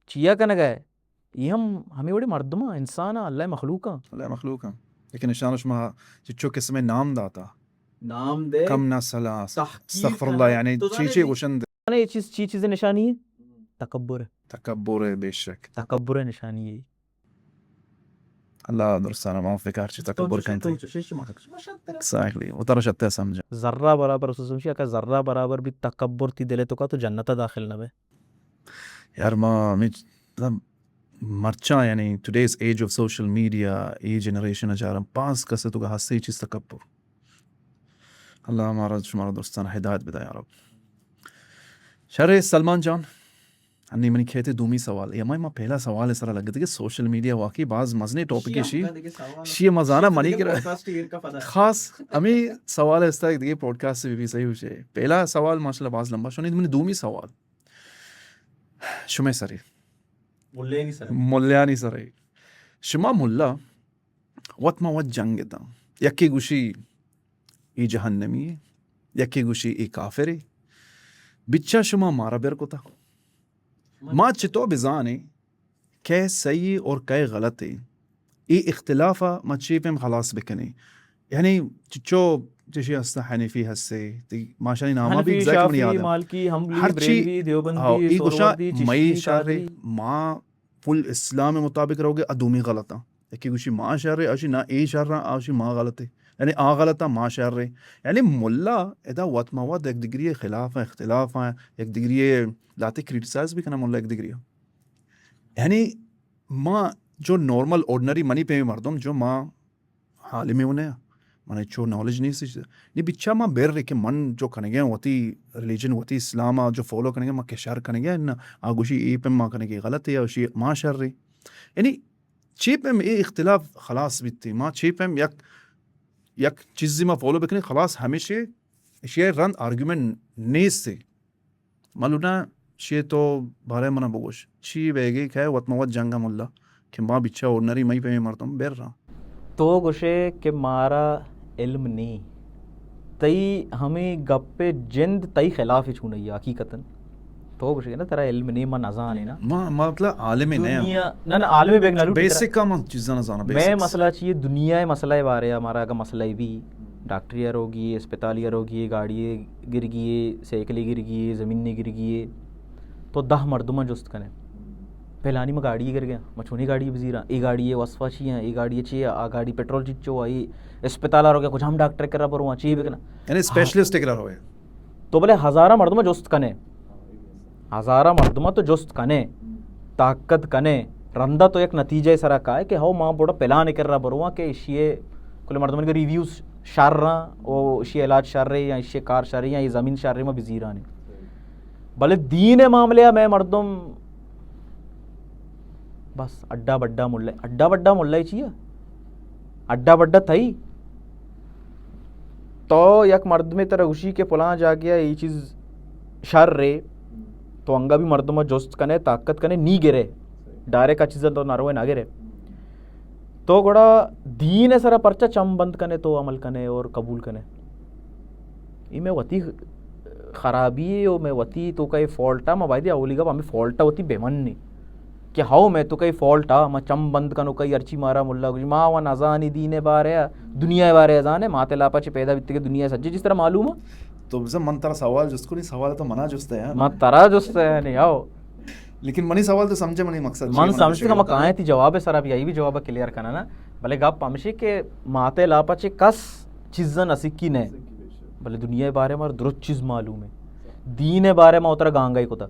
چیا کنگا ہے؟ یہ ہم ہمیں وڑے مردم، انسان، اللہ مخلوق۔ اللہ مخلوق۔ لیکن اشان شما چچو قسم نام داتا؟ نام دے۔ کم نسل آ، تحقیر استغفر اللہ، یعنی تو چی زانے چی گوشن دے؟ اے چیز چی چیز نشانی ہے؟ تکبر۔ تکبر ہے، بے شک۔ تکبر نشانی ہے۔ اللہ درستانا معاف بکار چی تکبر کنتے۔ ایگزیکٹلی، وہ ترا شتے سمجھا۔ ذرہ برابر، اس سمجھا کہ ذرہ برابر بھی تکبر تی دلے تو کا تو جنت داخل نہ بے۔ یار، ما ہمیں، مطلب، مرچاں، یعنی today's age of social media، a generation charm باز کسے تو کا ہستے چیز تکبر۔ اللہ ہمارا شمارا درستان ہدایت بدا یا رب۔ شر سلمان جان، انی منی کھیتے دومی سوال۔ اے ہمائی ما پہلا سوال سرا لگتے کہ سوشل میڈیا واقعی باز مزنی ٹاپک ہے شی۔ شی مزانا منی کہ خاص ہمیں سوال اس طرح دیگه پوڈکاسٹ بھی، بھی صحیح ہو جائے۔ پہلا سوال ماشاءاللہ باز لمبا شونی، منی دومی سوال۔ شمئے سرے۔ ملیانی سرے۔ ملیانی سرے۔ شما ملا وت ما وت جنگ داں۔ یکے گوشی ای جہنمی ہے، یکے گوشی ای کافر ہے۔ بچا شما مارا بر کتا۔ ما چتو بزانے کئے صحیح اور کئے غلط ہے۔ اے اختلاف ء ما چے پیم خلاص بکنیں؟ یعنی چچو چشی ہستہ حنیفی ہستے، تی ماشانی ناما بھی حنفی، ایگزیکٹ منی شافعی، یاد ہے۔ مالکی، حنبلی، ہر چی، بریلوی، دیوبندی، ہاؤ، اے گوشا سہروردی، مئی چشتی، شر قادری۔ ما فل اسلام مطابق رہوگے ادومی غلط ہاں۔ یکی گوشی ما شر ہے، اشی نہ اے شر ہاں، اشی ما غلط ہے۔ یعنی آ غلط ہاں، ما شر ہے۔ یعنی ملا ادا وت ما وت یک دگری خلاف ہیں، اختلاف ہیں، یک دگری لاتے کریٹیسائز بھی کنا ملا یک دگری۔ یعنی ما جو نارمل آرڈنری منی پیمیں مردم جو ما عالمے ہوں نہ، من چو نالج نیست۔ نی بچا ما بر کہ من جو کنگے وتی ریلیجن، وتی اسلام آ جو فالو کنگے، ما کہ شر کنگے نہ، آ گوشی اے پیم ما کنگے غلط ہے، آ گوشی ما شر ہے۔ یعنی چے پیم اے اختلاف خلاص بیتے، ما چے پیم یک، یک چیزی ما فالو بکنیں خلاص ہمیشہ اشی رند آرگومنٹ نیست ہے۔ ملونا شی تو بارے منا بگوش، چی بیگے کہ وت ما وت جنگ ملا کہ ما بچا آرڈنری مئی پیمیں مردم بر رہا۔ تو گوشے کہ مارا علم نی، تئی ہمیں گپ جند تئی خلاف چونئی حقیقتاً۔ تو گوشے نا ترا علم نی، ما نزانے نا۔ ما، ما مطلب عالم نہ۔ دنیا، نہ، نہ، عالم بیگ نہ لوٹی ترا۔ بیسک کا من چیزاں نہ زانا، میں بیسکس۔ مسئلہ چی ہے، دنیا ہے مسئلہ ہے بارے ہمارا اگر مسئلہ ہے بھی، ڈاکٹری روگی، اسپتالی روگی، گاڑی گرگی، سائیکل گرگی، زمین گرگی، تو دہ مردم جست کنے۔ پہلانی ما گاڑی گر گیا، ما چونی گاڑی بزیرا، اے گاڑی وصفہ چی ہیں، اے گاڑی چی ہے، آ گاڑی پیٹرول چچو، اے اسپتال روگا کجام ڈاکٹر کرا برواں، چی بکنا۔ یعنی اسپیشلسٹ کرا روے۔ تو بلے ہزاراں مردم جست کنے، ہزاراں مردم تو جست کنے، تحقیقت کنے، رندا تو یک نتیجہ سرا کائے کہ ہو ما بڑا پلان کرا برواں کہ اشیے کل مردم کے ریویوز شر رہا، او اشی علاج شر رہے یا اشی کار شر رہے یا یہ زمین شر رہے، ما بزیرانی۔ بلے دین معاملہ میں مردم بس اڈا بڈا ملے، اڈا بڈا ملے چی ہے؟ اڈا بڈا تئی۔ تو یک مردمے ترا گوشی کہ پلان جاگہ ء اے چیز شر رے، تو انگا بھی مردم جست کنے، تحقیقت کنے، نی گرے، ڈائریکٹ آ چیزاں تو نہ روے نہ گرے۔ تو گڑا دین ء سرا پرچا چم بند کنے، تو عمل کنے اور قبول کنے؟ اے میں وتی خرابی ہے، او میں وتی تو کا فالٹ ہے، ما باید اولی گپ ہمیں فالٹ ہے وتی بے من نہیں۔ کہ ہاؤ میں تو کئی فالٹ آ، ما چم بند کنو کئی ہرچی مارا ملا گوشی، ما و نزانی دین بارے آ، دنیا بارے آ زانے، ماتے لاپا چے پیدا بیتے کہ دنیا سجے جس طرح معلوم آ۔ تو بزن من ترا سوال جست کنی، سوال تو منا جست ہے، ہاں؟ من ترا جست ہے نہیں، آؤ۔ لیکن منی سوال تو سمجھے، منی مقصد من سمجھتے کہ ما کہاں تھی جواب ہے سر، ابھی آئی بھی جواب کلیئر کرنا نا۔ بلے گپ ہمشی کہ ماتے لاپا چے کس چیزاں نہ سکی نے۔ بلے دنیا بارے مار درست چیز معلوم ہے۔ دین بارے ما اترا گانگائی کتا۔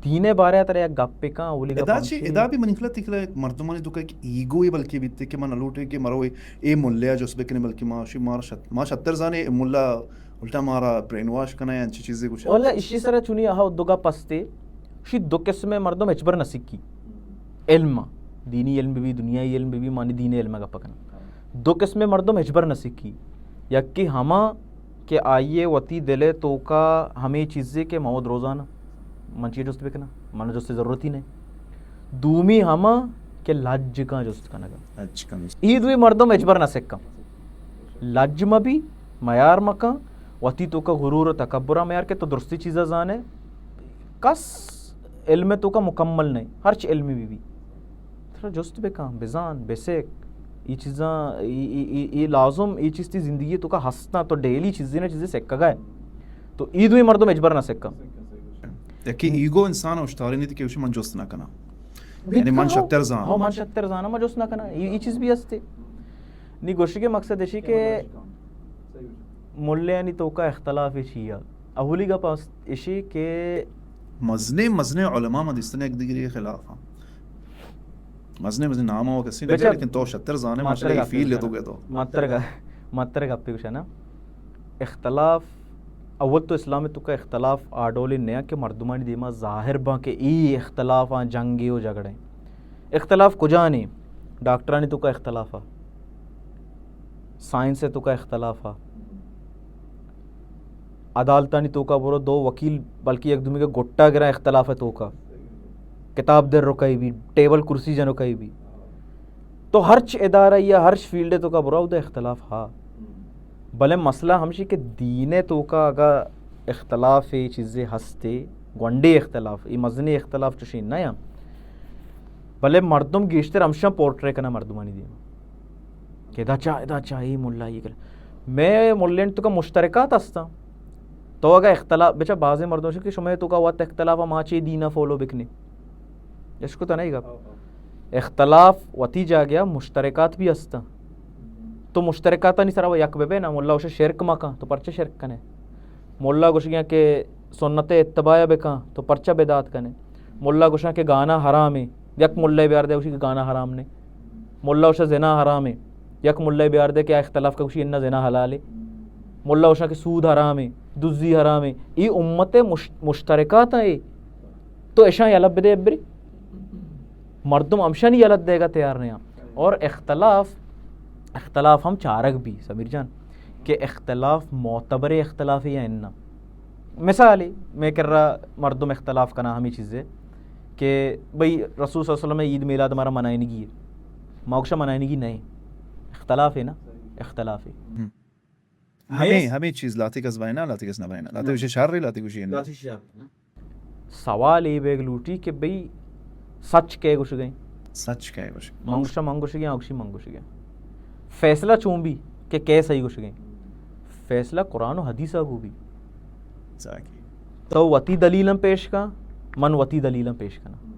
دین ء بارے ء ترا یک گپے کن، اولی گپ ادا چی، ہمشی۔ ادا بھی منی خیال تکلا مردمانی تو کہ ایگو ء بلکہ بیتے کہ من الوٹے کہ مرو اے، اے ملے ء جس بکنے، بلکہ ما شی مارا شت-، ما شتر زانے، اے ملا الٹا مارا برین واش کنا یا انچی چیزیں گوشا۔ واللہ اشی سرا چونی اہا دو گپ استے، شی دو قسم مردم ہچبر نہ سکی۔ علم، دینی علم بھی، دنیائی علم بھی، مانی دین علم گپ کنا۔ دو قسم مردم ہچبر نہ سکی۔ یکی ہما کہ آئی ء وتی دل ء توکا ہمے چیزے کہ من وت روزانہ من چی جست بکناں، من جست ضرورت ہی نہیں۔ دومی ہما کہ لج کاں جست کنگا۔ لج کاں۔ ای دوی مردم ہچبر نہ سکاں۔ لج مبی، میار مکاں، وتی توکا غرور و تکبرا میار کہ تو درستی چیزا زانے۔ کس علم توکا مکمل نہیں، ہرچ علمی بی بی۔ ترا جست بکاں، بزان، بسک۔ ای چیزاں، ای، ای، ای، ای لازم، ای چیز تی زندگی توکا ہستاں، تو ڈیلی چیزے نہ چیزے سکگا ئے۔ تو ای دوئیں مردم ہچبر نہ سکاں۔ یکی ایگو انسان اشتاری نیتی کہ گوشی من جست نہ کناں۔ یعنی من شتر زاناں۔ ہاں، من شتر زاناں، من جست نہ کناں۔ ای، ای چیز بھی ہستے۔ نی گوشگے مقصد اشی کہ ملیانی توکا اختلاف چیا۔ اولی گپ است اشی کہ مزنیں مزنیں علماء ما دیستن یک دیگری خلاف ہاں۔ مزنیں مزنیں نام ہو کسی نہ، بچا، لیکن تو شتر زانے، ماشاءاللہ، ای فیلڈ تو گئے تو۔ متر گا-، متر گپے گوشا نا۔ اختلاف، اول تو اسلام توکا اختلاف آ ڈولے نیا کہ مردمانی دیما ظاہر باں کہ ای اختلاف آں، جنگے و جھگڑے۔ اختلاف کجا نے؟ ڈاکٹرانی توکا اختلاف آ، سائنس توکا اختلاف آ، عدالتانی توکا برو، دو وکیل بلکہ یک دومی کے گٹا گرا اختلاف توکا، کتاب در رکائی بھی، ٹیبل کرسی جن رکائی بھی۔ تو ہرچ ادارہ یا ہرچ فیلڈ توکا برو، اودے اختلاف ہا۔ بلے مسئلہ ہمشی کہ دین توکا اگا اختلاف چیزے ہستے، گونڈے اختلاف، ای مزنی اختلاف چوشیں نہ یا۔ بلے مردم گیشتر ہمشاں پورٹرے کنا مردمانی دیما کہ ادا چا، ادا چا، ای ملا، ای کلا۔ میں ملین توکا مشترکات ہستاں۔ تو اگا اختلاف، بچا بازیں مردم شو کہ شما توکا وت اختلاف، ما چے دینا فالو بکنے۔ اشکتا نہیں گپ۔ اختلاف وتی جاگہ مشترکات بھی ہستاں۔ تو مشترکاتانی سرا یک ببے نا، ملا گوشے شرک مکن، تو پرچہ شرک کنے؟ ملا گوشگیاں کہ سنت اتباع بکن، تو پرچہ بدعت کنے؟ ملا گوشاں کہ گانا حرام ہے، یک ملا بیار دے گوشی کہ گانا حرام نے۔ ملا گوشا زنا حرام ہے، یک ملا بیار دے کہ آ اختلاف کا گوشی انہ زنا حلال ہے۔ ملا گوشاں کہ سود حرام ہے، دزی حرام ہے۔ ای امت مش-، مشترکات ہیں، تو اشاں یلہ بدے ابری۔ مردم ہمشانی یلہ دیگا تیار نہیں ہیں۔ اور اختلاف، اختلاف ہم چارگ بھی، سمیر جان، کہ اختلاف معتبر اختلاف ہے یا انہ۔ مثال ہے، میں کر رہا مردم اختلاف کنا ہمیں چیزیں کہ بھئی رسول صلی اللہ علیہ وسلم عید میلاد ہمارا منائنگی ہے، ما گوشا منائنگی نہیں، اختلاف ہے نا، اختلاف ہے۔ ہمیں، ہمیں چیز لاتے کس بائنا، لاتے کس نہ بائنا، لاتے گوشے شر، لاتے گوشے نہ۔ سوال اے بیگ لوٹی کہ بھئی سچ کئے گوشگئے؟ سچ کئے گوشگئے؟ من گوشاں من گوشگئے، آ گوشی من گوشگئے۔ فیصلہ چون بی کہ کئے صحیح گوشگئے؟ فیصلہ قرآن و حدیث آ گو بی۔ تو وتی دلیلاں پیش کن، من وتی دلیلاں پیش کناں۔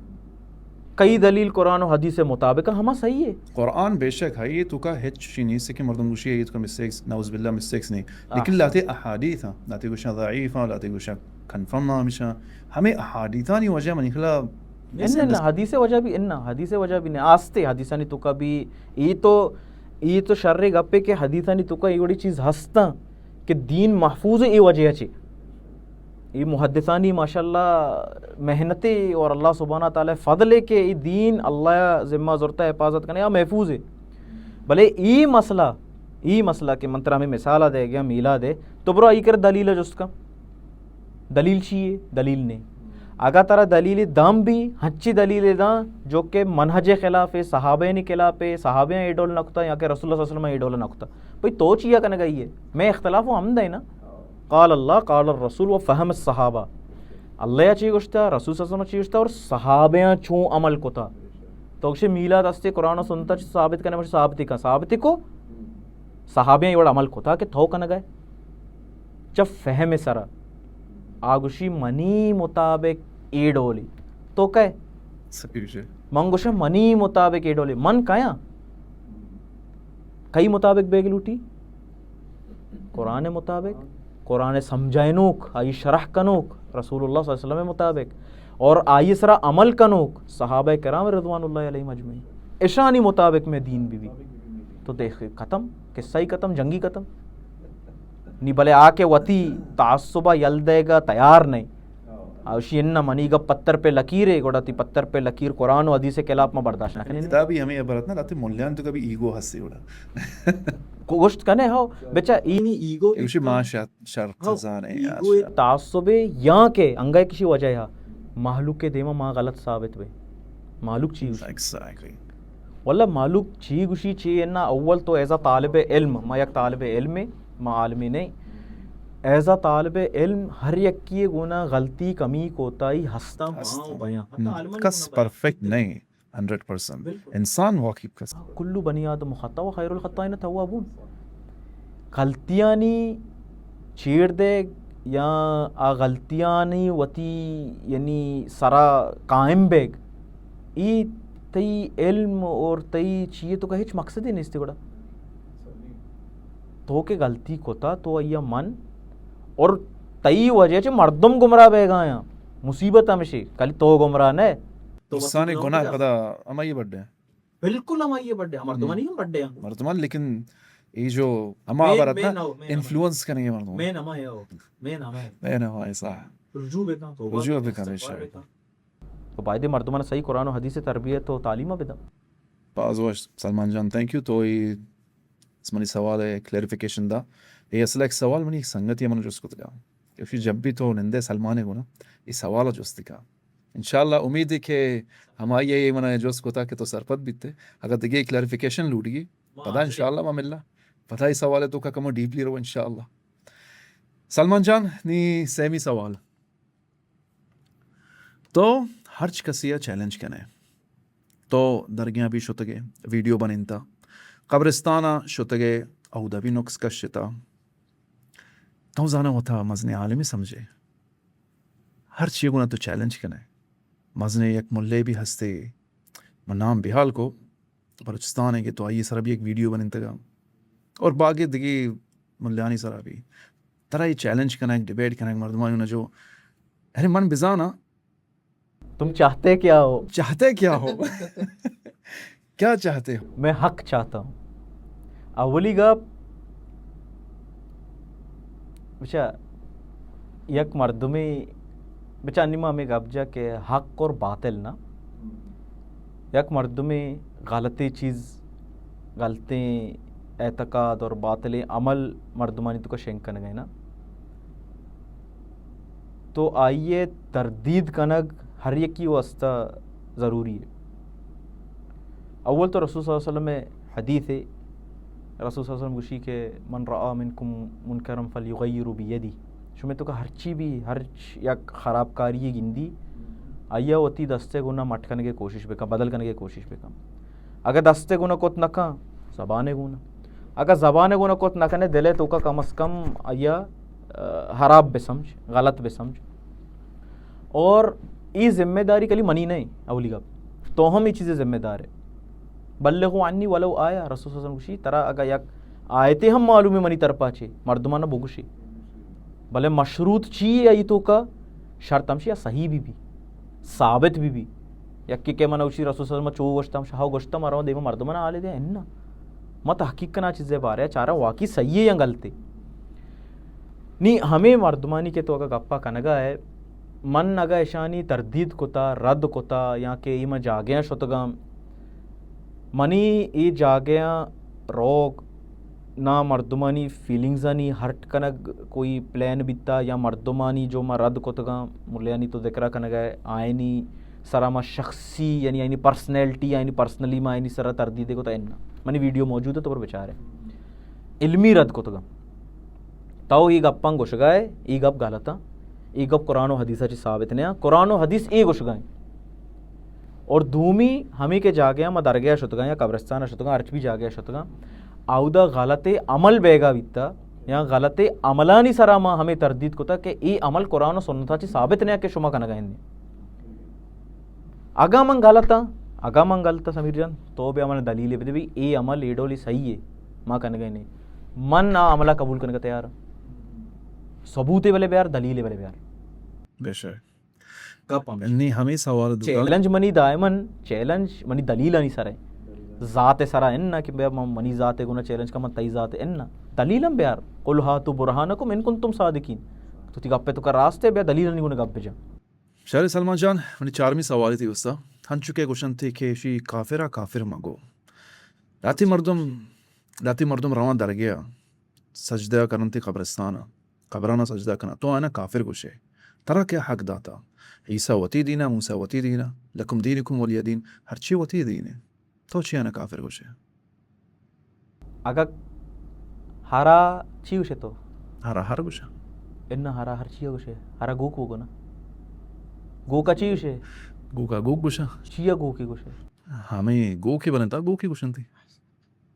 کئی دلیل قرآن و حدیث مطابق ہما صحیح ہے۔ قرآن بے شک ہے، یہ تو کا ہچ چی نہیں سے کہ مردم گوشی ہے، یہ تو کا مسٹیکس، نعوذ باللہ مسٹیکس نہیں۔ لیکن لاتے احادیث ہیں، لاتے گوشاں ضعیف ہیں، لاتے گوشاں کنفرم نہ ہمیشہ۔ ہمیں احادیثانی وجہ منی خلا انہ، انہ، حدیث وجہ بھی انہ، حدیث وجہ بھی نہ آستے، حدیثانی تو کا بھی، ای تو، ای تو شر گپے کہ حدیثانی تو کا ای وڑی چیز ہستاں کہ دین محفوظ ہے، ای وجہ چی۔ ای محدثانی ماشاءاللہ محنتے اور اللہ سبحانہ تعالی فضل ہے کہ ای دین اللہ ذمہ زرتا حفاظت کنے یا محفوظ ہے۔ بلے ای مسئلہ، ای مسئلہ کہ من ترا ہمیں مثال دے گیا میلاد ہے، تو برو ای کر دلیل جست کن۔ دلیل چی ہے؟ دلیل نہیں۔ اگا ترا دلیل دام بھی، ہنچی دلیل داں جو کہ منہج خلاف ہے، صحابہ نے خلاف ہے، صحابیاں اے ڈول نہ کتا یا کہ رسول اللہ صلی اللہ علیہ وسلم اے ڈول نہ کتا۔ بھئی تو چیا کنگا ای ہے؟ میں اختلاف و ہم دے نا۔ قال اللہ، قال الرسول و فہم الصحابہ۔ اللہ چی گوشتا، رسول صلی اللہ علیہ وسلم چی گوشتا اور صحابیاں چون عمل کتا۔ تو گوشے میلاد استے قرآن و سنت چ ثابت کنے، مجھے ثابت کا، ثابت کو؟ صحابیاں اے وڑ عمل کتا کہ تو کنگا ئے؟ چہ فہم سرا۔ آ گوشی منی مطابق اے ڈولی۔ تو کئے؟ سپیر شے۔ من گوشاں منی مطابق اے ڈولی۔ من کایاں؟ کئی مطابق بیگ لوٹی؟ قرآن مطابق، قرآن سمجھائنوک، آئی شرح کنوک، رسول اللہ صلی اللہ علیہ وسلم مطابق، اور آئی سرا عمل کنوک، صحابہ کرام رضوان اللہ علیہم اجمعین۔ اشانی مطابق میں دین بی بی۔ تو دیکھ ختم، قصہ ہی ختم، جنگی ختم۔ نی بلے آ کہ وتی تعصبا یل دے گا تیار نہیں۔ آوشی انہ منی گپ پتر پہ لکیر ہے، گوڑا تی پتر پہ لکیر قرآن و حدیث خلاف ما برداشت نہ کنیں۔ کتابی ہمیں عبارت نہ لاتے ملیان تو کبھی ایگو ہستے گوڑا۔ گوشت کنے ہو، بچا ای ایگو ایشی ما شرط، شرط ہو، زانے ایگو یار۔ تعصب یا کہ انگا کسی وجہ ہے، مہلوک کے دیما ما غلط ثابت بے۔ مہلوک چی گوشی؟ ایگزیکٹلی۔ واللہ مہلوک چی گوشی چی انہ، اول تو ایز ا طالب علم، ما یک طالب علم، ما عالمی نہیں، ایز ا طالب علم ہر یکی گونا غلطی، کمی، کوتاہی ہستاں، ہستاں۔ بیاں۔ ہم۔ کس پرفیکٹ نہیں۔ Hundred percent. بالکل۔ انسان واقعی کس۔ کل بنی آدم خطا و خیر الخطائین توابون۔ غلطیانی چیر دیگ یا آ غلطیانی وتی یعنی سرا قائم بیگ، ای تئی علم اور تئی چیئے تو کا ہچ مقصدی نیستی گڑا۔ تو کہ غلطی کتا تو آئیا من اور تئی وجہ چہ مردم گمراہ بیگایاں۔ مصیبت ہمشی کلی تو گمراہ نہ۔ تو انسانی وتی گناہ پدا ہمائی بڈے۔ بالکل ہمائی بڈے، مردمانی ہم بڈے ہیں۔ مردمان، لیکن یہ جو ہما مین، عبارت مین نا، ہو، مین ہو۔ انفلوئنس کریں گے مردم۔ مین ہما ہے ہو، مین ہما ہے۔ مین ہما ہے، صح۔ رجوع بکن، توبہ رجوع بکن، بکن، استغفار شاید۔ بکن۔ تو باید مردمان صحیح قرآن و حدیث تربیت و تعلیم بدن۔ باز وش سلمان جان، تھینک یو۔ تو یہ منی سوال ہے کلیریفیکیشن دا۔ یہ اصل ایک سوال منی ایک سنگتی من جست کتگا۔ کہ جب بھی تو نندے سلمانے گونا، یہ سوال جست کا۔ انشاءاللہ امید ہے کہ ہمائی یہ من جست کتا کہ تو سرپد بیتے۔ اگر دگہ کلیریفیکیشن لوٹ گی، پدا انشاءاللہ ما ملنا۔ پدا یہ سوال ہے تو کا کمو ڈیپلی رو انشاءاللہ۔ سلمان جان، نی سیمی سوال۔ تو ہرچ کسی ء چیلنج کنے۔ تو درگیاں بھی شتگے، ویڈیو بنینتا، قبرستان ء شتگے، اودا بھی نقص کشتا۔ تو زانا وتا مزنیں عالمی سمجھے۔ ہر چی گونا تو چیلنج کنے۔ مزنیں یک ملے بھی ہستے، من نام بحال کو، بلوچستان ہے کہ تو آئی سر بھی ایک ویڈیو بنینتگا۔ اور باقی دگی ملیانی سر بھی۔ ترا یہ چیلنج کنگ، ڈیبیٹ کنگ، مردمانی نہ جو، ارے من بزانا۔ تم چاہتے کیا ہو؟ چاہتے کیا ہو؟ کیا چاہتے ہو؟ میں حق چاہتا ہوں۔ اولی گپ، بچا، یک مردمی، بچا، انی ما ہمیں گپ جا کہ حق اور باطل نا، یک مردمی غلطی چیز، غلطیں اعتقاد اور باطلیں عمل مردمانی تو کا شنگ کنگے نا، تو آئیے تردید کنگ ہر یکی واسطہ ضروری ہے۔ اول تو رسول صلی اللہ علیہ وسلم حدیث ہے، رسول صلی اللہ علیہ وسلم گوشی کہ من رأى منكم منكرا فليغيره بيده۔ شمے تو کا ہرچی بھی، ہر یک خراب کاری گندی، آئیا وتی دستے گونا مٹ کنگے کوشش بکن، بدل کنگے کوشش بکن۔ اگہ دستے گونا کت نکن، زبانے گونا۔ اگہ زبانے گونا کت نکنے، دلے تو کا کم از کم آئیا، آ، خراب بسمجھ، غلط بسمجھ۔ اور ای ذمہ داری کلی منی نہیں، اولی گپ۔ تو ہم ای چیزیں ذمہ دار ہے۔ بلغوا عنی ولو آیہ، رسول صلی اللہ علیہ وسلم گوشی، ترا اگہ یک آیتے ہم معلوم ہے منی طرفا چے، مردمانہ بگوشی۔ بلے مشروط چی ہے ای تو کا؟ شرط ہمشی صحیح بھی بھی، ثابت بھی بھی۔ یکی کہ من اوشی رسول صلی اللہ علیہ وسلم چو گوشتم، شاہ گوشتم، ارو دیما مردمانہ حال دے، انہ۔ ما تحقیق کنا چیزے بارے، چارا واقعی صحیح ہے یا غلط ہے۔ نی ہمیں مردمانی کہ تو اگہ گپا کنگا ہے، من اگہ اشانی تردید کتا، رد کتا، یا کہ ای من جاگہاں شتگاں، منی ای جاگہاں روگ نا مردمانی فیلنگزانی ہرٹ کنگ کوئی پلان بیتا، یا مردمانی جو ما رد کتگاں، ملیانی تو ذکرہ کنگا ہے، آئینی سرا ما شخصی، یعنی آئینی پرسنالٹی، آئینی پرسنلی ما آئینی سرا تردید کتا، انہ۔ منی ویڈیو موجود ہے، تو پر بچارے۔ علمی رد کتگاں۔ تو ای گپاں گوشگا ہے، ای گپ غلطاں، ای گپ قرآن و حدیث چی ثابت نیا۔ قرآن و حدیث ای گوشگا ہیں۔ اور دومی ہمیں کہ جاگہاں ما درگاہ شتگاں یا قبرستان شتگاں، ہرچ بھی جاگہ شتگاں، اودا غلط عمل بیگا بیتا یا غلط عملانی سرا ما ہمیں تردید کتا کہ ای عمل قرآن و سنتا چی ثابت نیا کہ شما کنگا ہندیں۔ اگاں من غلط ہاں، اگاں من غلط ہاں سمیر جان، تو بیا من دلیل بدے بھئی، اے عمل اے ڈولی صحیح ہے، ما کنگے نہیں۔ من آ عملہ قبول کنگا تیار ہاں۔ ثبوت بلے بیار، دلیل بلے بیار۔ بے شک۔ گپ ہمیش۔ نی ہمیں سوال دوکا۔ چیلنج منی دائماً، چیلنج منی دلیلانی سر ہے۔ ذات سرا ان نہ کہ بیا من، منی ذات گنا چیلنج کا من تئی ذات ان نہ۔ دلیل ہم بیار۔ قل هاتوا برهانكم إن كنتم صادقين۔ تو تی گپے تو کا راست ہے، بیا دلیلانی گنا گپ بجا۔ شر سلمان جان، منی چارمی سوالے تئی واستا۔ ہنچو کہ گوشنت کہ اشی کافر ء کافر مگو۔ لہتے مردم، لہتے مردم رواں درگہ ء سجدہ کننت قبرستان ء، قبران ء سجدہ کناں۔ تو آیاں کافر گوشے۔ ترا کیا حق داتا؟ عیسی وتی دین ء، موسی وتی دین ء، لکم دینکم ولی دین، ہرچی وتی دین ء۔ تو چی آناں کافر گوشے؟ اگہ ہرا چی گوشے تو؟ ہرا ہر گوشاں۔ اناں ہرا ہر چی گوشے؟ ہرا گوک بگو نا۔ گوکا چی گوشے؟ گوکا گوک گوشاں۔ چیا گوکی گوشے؟ ہمے گوکے بلنتا، گوکے گوشنتی۔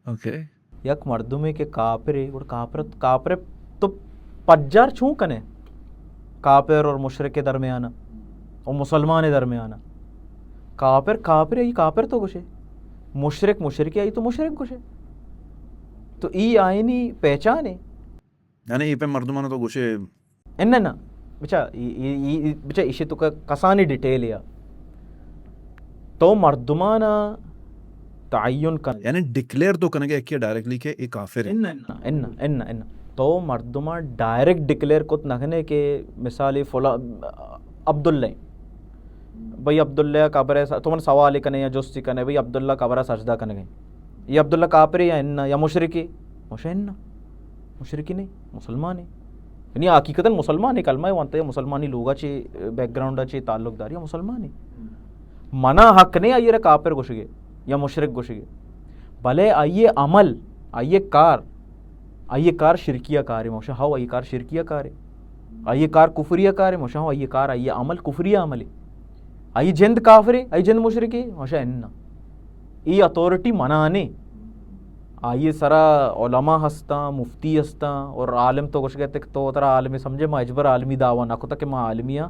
اوکے۔ یک مردمے کہ کافرے، گڑا کافر، کافر تو پجار چون کنے؟ کافر اور مشرک کے درمیان اور مسلمان درمیان۔ کافر کافر، ای کافر تو گوشے، مشرک مشرک، ای تو مشرک گوشے۔ تو ای آئینی پہچانے۔ یعنی اے پہ مردمان تو گوشے؟ انہ، نہ۔ بچا، ای، ای، ای، بچا، ایشی تو کا کسانی ڈیٹیل یا۔ تو مردمانا تعین کن۔ یعنی ڈکلیئر تو کنگے کہ ڈائریکٹلی کہ اے کافر ہے؟ انہ، انہ، انہ، انہ، انہ۔ تو مردمان ڈائریکٹ ڈکلیئر کت نہ کنے کہ مثال فلاں عبداللہ، بھئی عبداللہ قبر ءَ س-، تو من سوال کنے یا جستی کنے، بھئی عبداللہ قبر ءَ سجدہ کنگے، یہ عبداللہ کافرے یا انہ یا مشرکے؟ مشا انہ، مشرکی نہیں، مسلمانے۔ یعنی حقیقتاً مسلمانے، کلمہ وانتا یا مسلمانی لوگا چے، بیک گراؤنڈا چے تعلق داری یا مسلمانے۔ منا حق نہیں آئی را کافر گوشگے یا مشرک گوشگے، بلے آئیے عمل، آئیے کار، آئیے کار شرکیہ کارے، مشا ہاو آئیے کار شرکیہ کارے۔ آئیے کار کفریہ کارے، مشا ہاو آئیے کار، آئیے عمل کفریہ عملے۔ آئی جند کافرے، آئی جند مشرکے، مشا انہ۔ ای اتھارٹی منا نے۔ آئی سرا علماء ہستاں، مفتی ہستاں، اور عالم تو گوشگے تک تو ترا عالمے سمجھے، ما ہچبر عالمی دعویٰ نہ کتا کہ ما عالمی ہاں،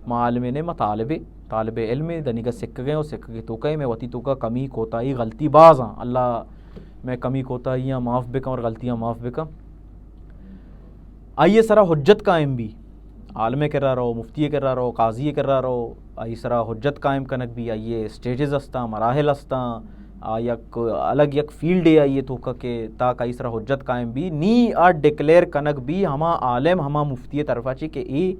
ما عالمے نے، ما طالب، طالب علمے، دنیگا سکگے اور سکگے توکا میں وتی توکا کمی کوتاہی غلطی باز ہاں۔ اللہ میں کمی کوتاہیاں معاف بکن اور غلطیاں معاف بکن۔ آئی سرا حجت قائم بی، عالمے کرا رو، مفتی کرا رو، قاضی کرا رو، آئی سرا حجت قائم کنگ بی، آئی اسٹیجز ہستاں، مراحل ہستاں، آ یک الگ یک فیلڈ ہے آئی توکا کہ تاک آئی سرا حجت قائم بی، نی آ ڈکلیئر کنگ بی ہما عالم، ہما مفتی طرفا چی کہ اے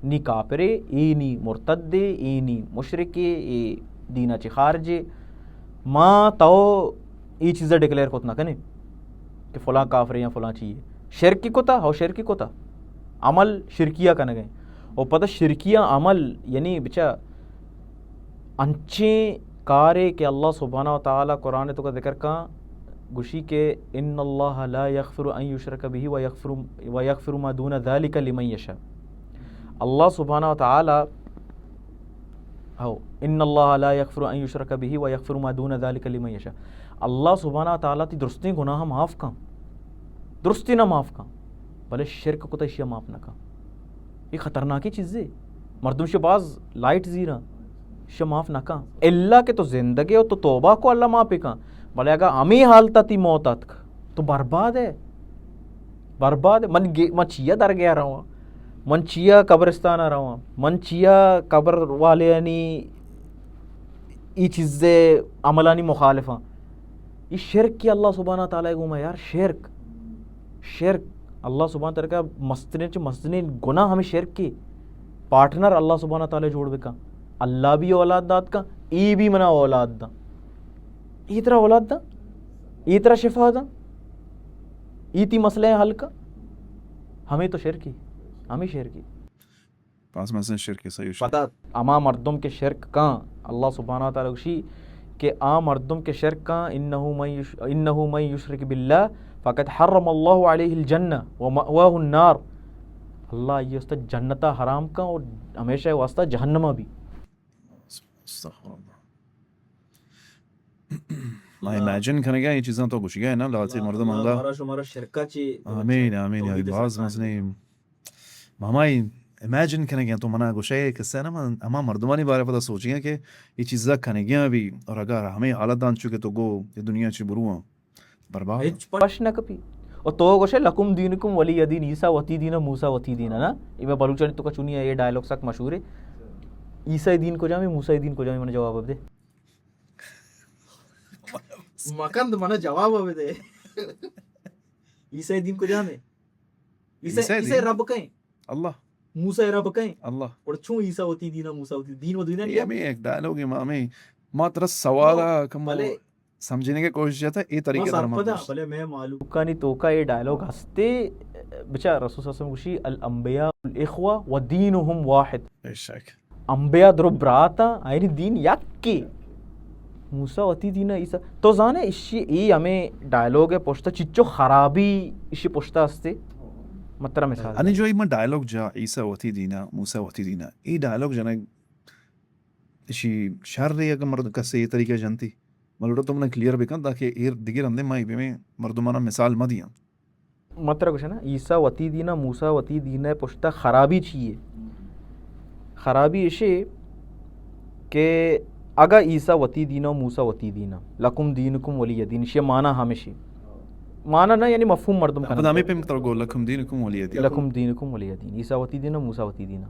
نی کافرے، اے نی مرتدے، اے نی مشرکے، اے دینا چی خارجے۔ ما تو ای چیزا ڈکلیئر کت نہ کنے کہ فلاں کافرے یا فلاں چیئے۔ شرک کتا، ہو شرک کتا۔ عمل شرکیہ کنگے۔ او پتہ شرکیہ عمل یعنی بچا انچیں کارے کہ اللہ سبحانہ و تعالی قرآن توکا ذکر کن، گوشی کہ ان اللہ لا یغفر ان یشرک به و یغفر، و یغفر ما دون ذلک لمن یشاء۔ اللہ سبحانہ و تعالی، ہو، ان اللہ لا یغفر ان یشرک به و یغفر ما دون ذلک لمن یشاء۔ اللہ سبحانہ و تعالی تی درستیں گناہ معاف کن، درستیں نہ معاف کن، بلے شرک کتا اشیا معاف نہ کن۔ یہ خطرناکی چیزے۔ مردم شہ باز لائٹ زیرا، شہ معاف نہ کن۔ الا کہ تو زندگے ہو تو توبہ کو، اللہ معاف کن۔ بلے اگا ہمیں حالتا تی موت اتک، تو برباد ہے، برباد ہے۔ من گے-، من چیا درگیا رواں؟ من چیا قبرستانا رواں؟ من چیا قبر والے یعنی ای چیزے عملانی مخالفاں؟ ای شرک کہ اللہ سبحانہ تعالی گوما یار، شرک، شرک۔ اللہ سبحانہ تعالی کا مسترین چہ مسترین گناہ ہمیں شرک کی۔ پارٹنر اللہ سبحانہ تعالی جوڑ بکن۔ اللہ بھی اولاد دات کن، ای بھی منا اولاد دا۔ ای ترا اولاد دا، ای ترا شفا دا، ای تی مسئلہ حل کا۔ ہمیں تو شرکی، ہمیں شرکی۔ پاس مزن شرک، صحیح شرک۔ پدا ہما مردم کہ شرک کن، اللہ سبحانہ و تعالی گوشی کہ آ مردم کہ شرک کن، انہ من یش-، انہ من یشرک باللہ فقد حرم اللہ علیہ الجنہ و مأواہ النار۔ اللہ یہ است جنتا حرام کن اور ہمیشہ واسطہ جہنمہ بھی۔ استغفر اللہ۔ ما امیجن کنگا یہ چیزاں تو گوشگا ہے نا، لہتے مردم انگا۔ مارا شمارا شرکا چی۔ آمین، آمین، یا باز مزنی۔ ما ہمائی امیجن کنگا تو منا گوشے قصہ نا، من ہما مردمانی بارے پدا سوچگا کہ یہ چیزا کنگا بھی، اور اگر ہمیں حالت دان چکے تو گو یہ دنیا چی برواں برباد۔ ہچ پش نہ کپی۔ و تو گوشے لکم دینکم ولی دین، عیسیٰ وتی دین، موسیٰ وتی دین، نا؟ اے میں بلوچانی تو کا چنی ہے، یہ ڈائیلاگ سک مشہور ہے۔ عیسیٰ دین کجا میں، موسیٰ دین کجا میں، من جواب دے۔ مکند من جواب دے۔ عیسیٰ دین کجا میں؟ عیسیٰ، عیسیٰ عیسیٰ دین۔ رب کہیں؟ اللہ۔ موسیٰ رب کہیں؟ اللہ۔ اور چون عیسیٰ وتی دین، موسیٰ وتی دین و دین یہ ہمیں ایک ڈائیلاگ ہے، ما ہمیں ما ترا سوال کم بلے۔ سمجھنے کی کوشش جاتا ہے، اے طریقے ما در سرپدا، مدرس۔ بلے میں معلوم۔ لوکانی توکا اے ڈائیلاگ ہستے، بچا رسول صلی اللہ علیہ وسلم گوشی، "الانبیاء الاخوہ و دینہم واحد۔" بے شک۔ انبیاء درو برات آں، آئینی دین یکے۔ موسیٰ وتی دین، عیسیٰ۔ تو زانے اشی، ای ہمیں ڈائیلاگ پشتا چچو خرابی اشی پشتا ہستے؟ مترا مثال انی دے۔ جو ای من ڈائیلاگ جا، عیسیٰ وتی دین، موسیٰ وتی دین۔ ای ڈائیلاگ جنگ اشی شر اے اگہ مرد کسے اے طریقہ جنتی؟ من لوٹاں تو منا کلیئر بکن تاکہ ایر دگہ رندے ما اے پیمیں مردمانا مثال مہ دیاں۔ من ترا گوشاں نا، عیسیٰ وتی دینا، موسیٰ وتی دینا پشتا خرابی چی اے؟ خرابی اشے کہ اگہ عیسیٰ وتی دینا و موسیٰ وتی دینا، لکم دینکم ولی دین، اشی معنی ہمشی۔ معنی نہ، یعنی مفہوم مردم کنگ۔ پدا ہمے پیم ترا گو، لکم دینکم ولی دین۔ لکم دینکم ولی دین۔ عیسیٰ وتی دینا، موسیٰ وتی دینا۔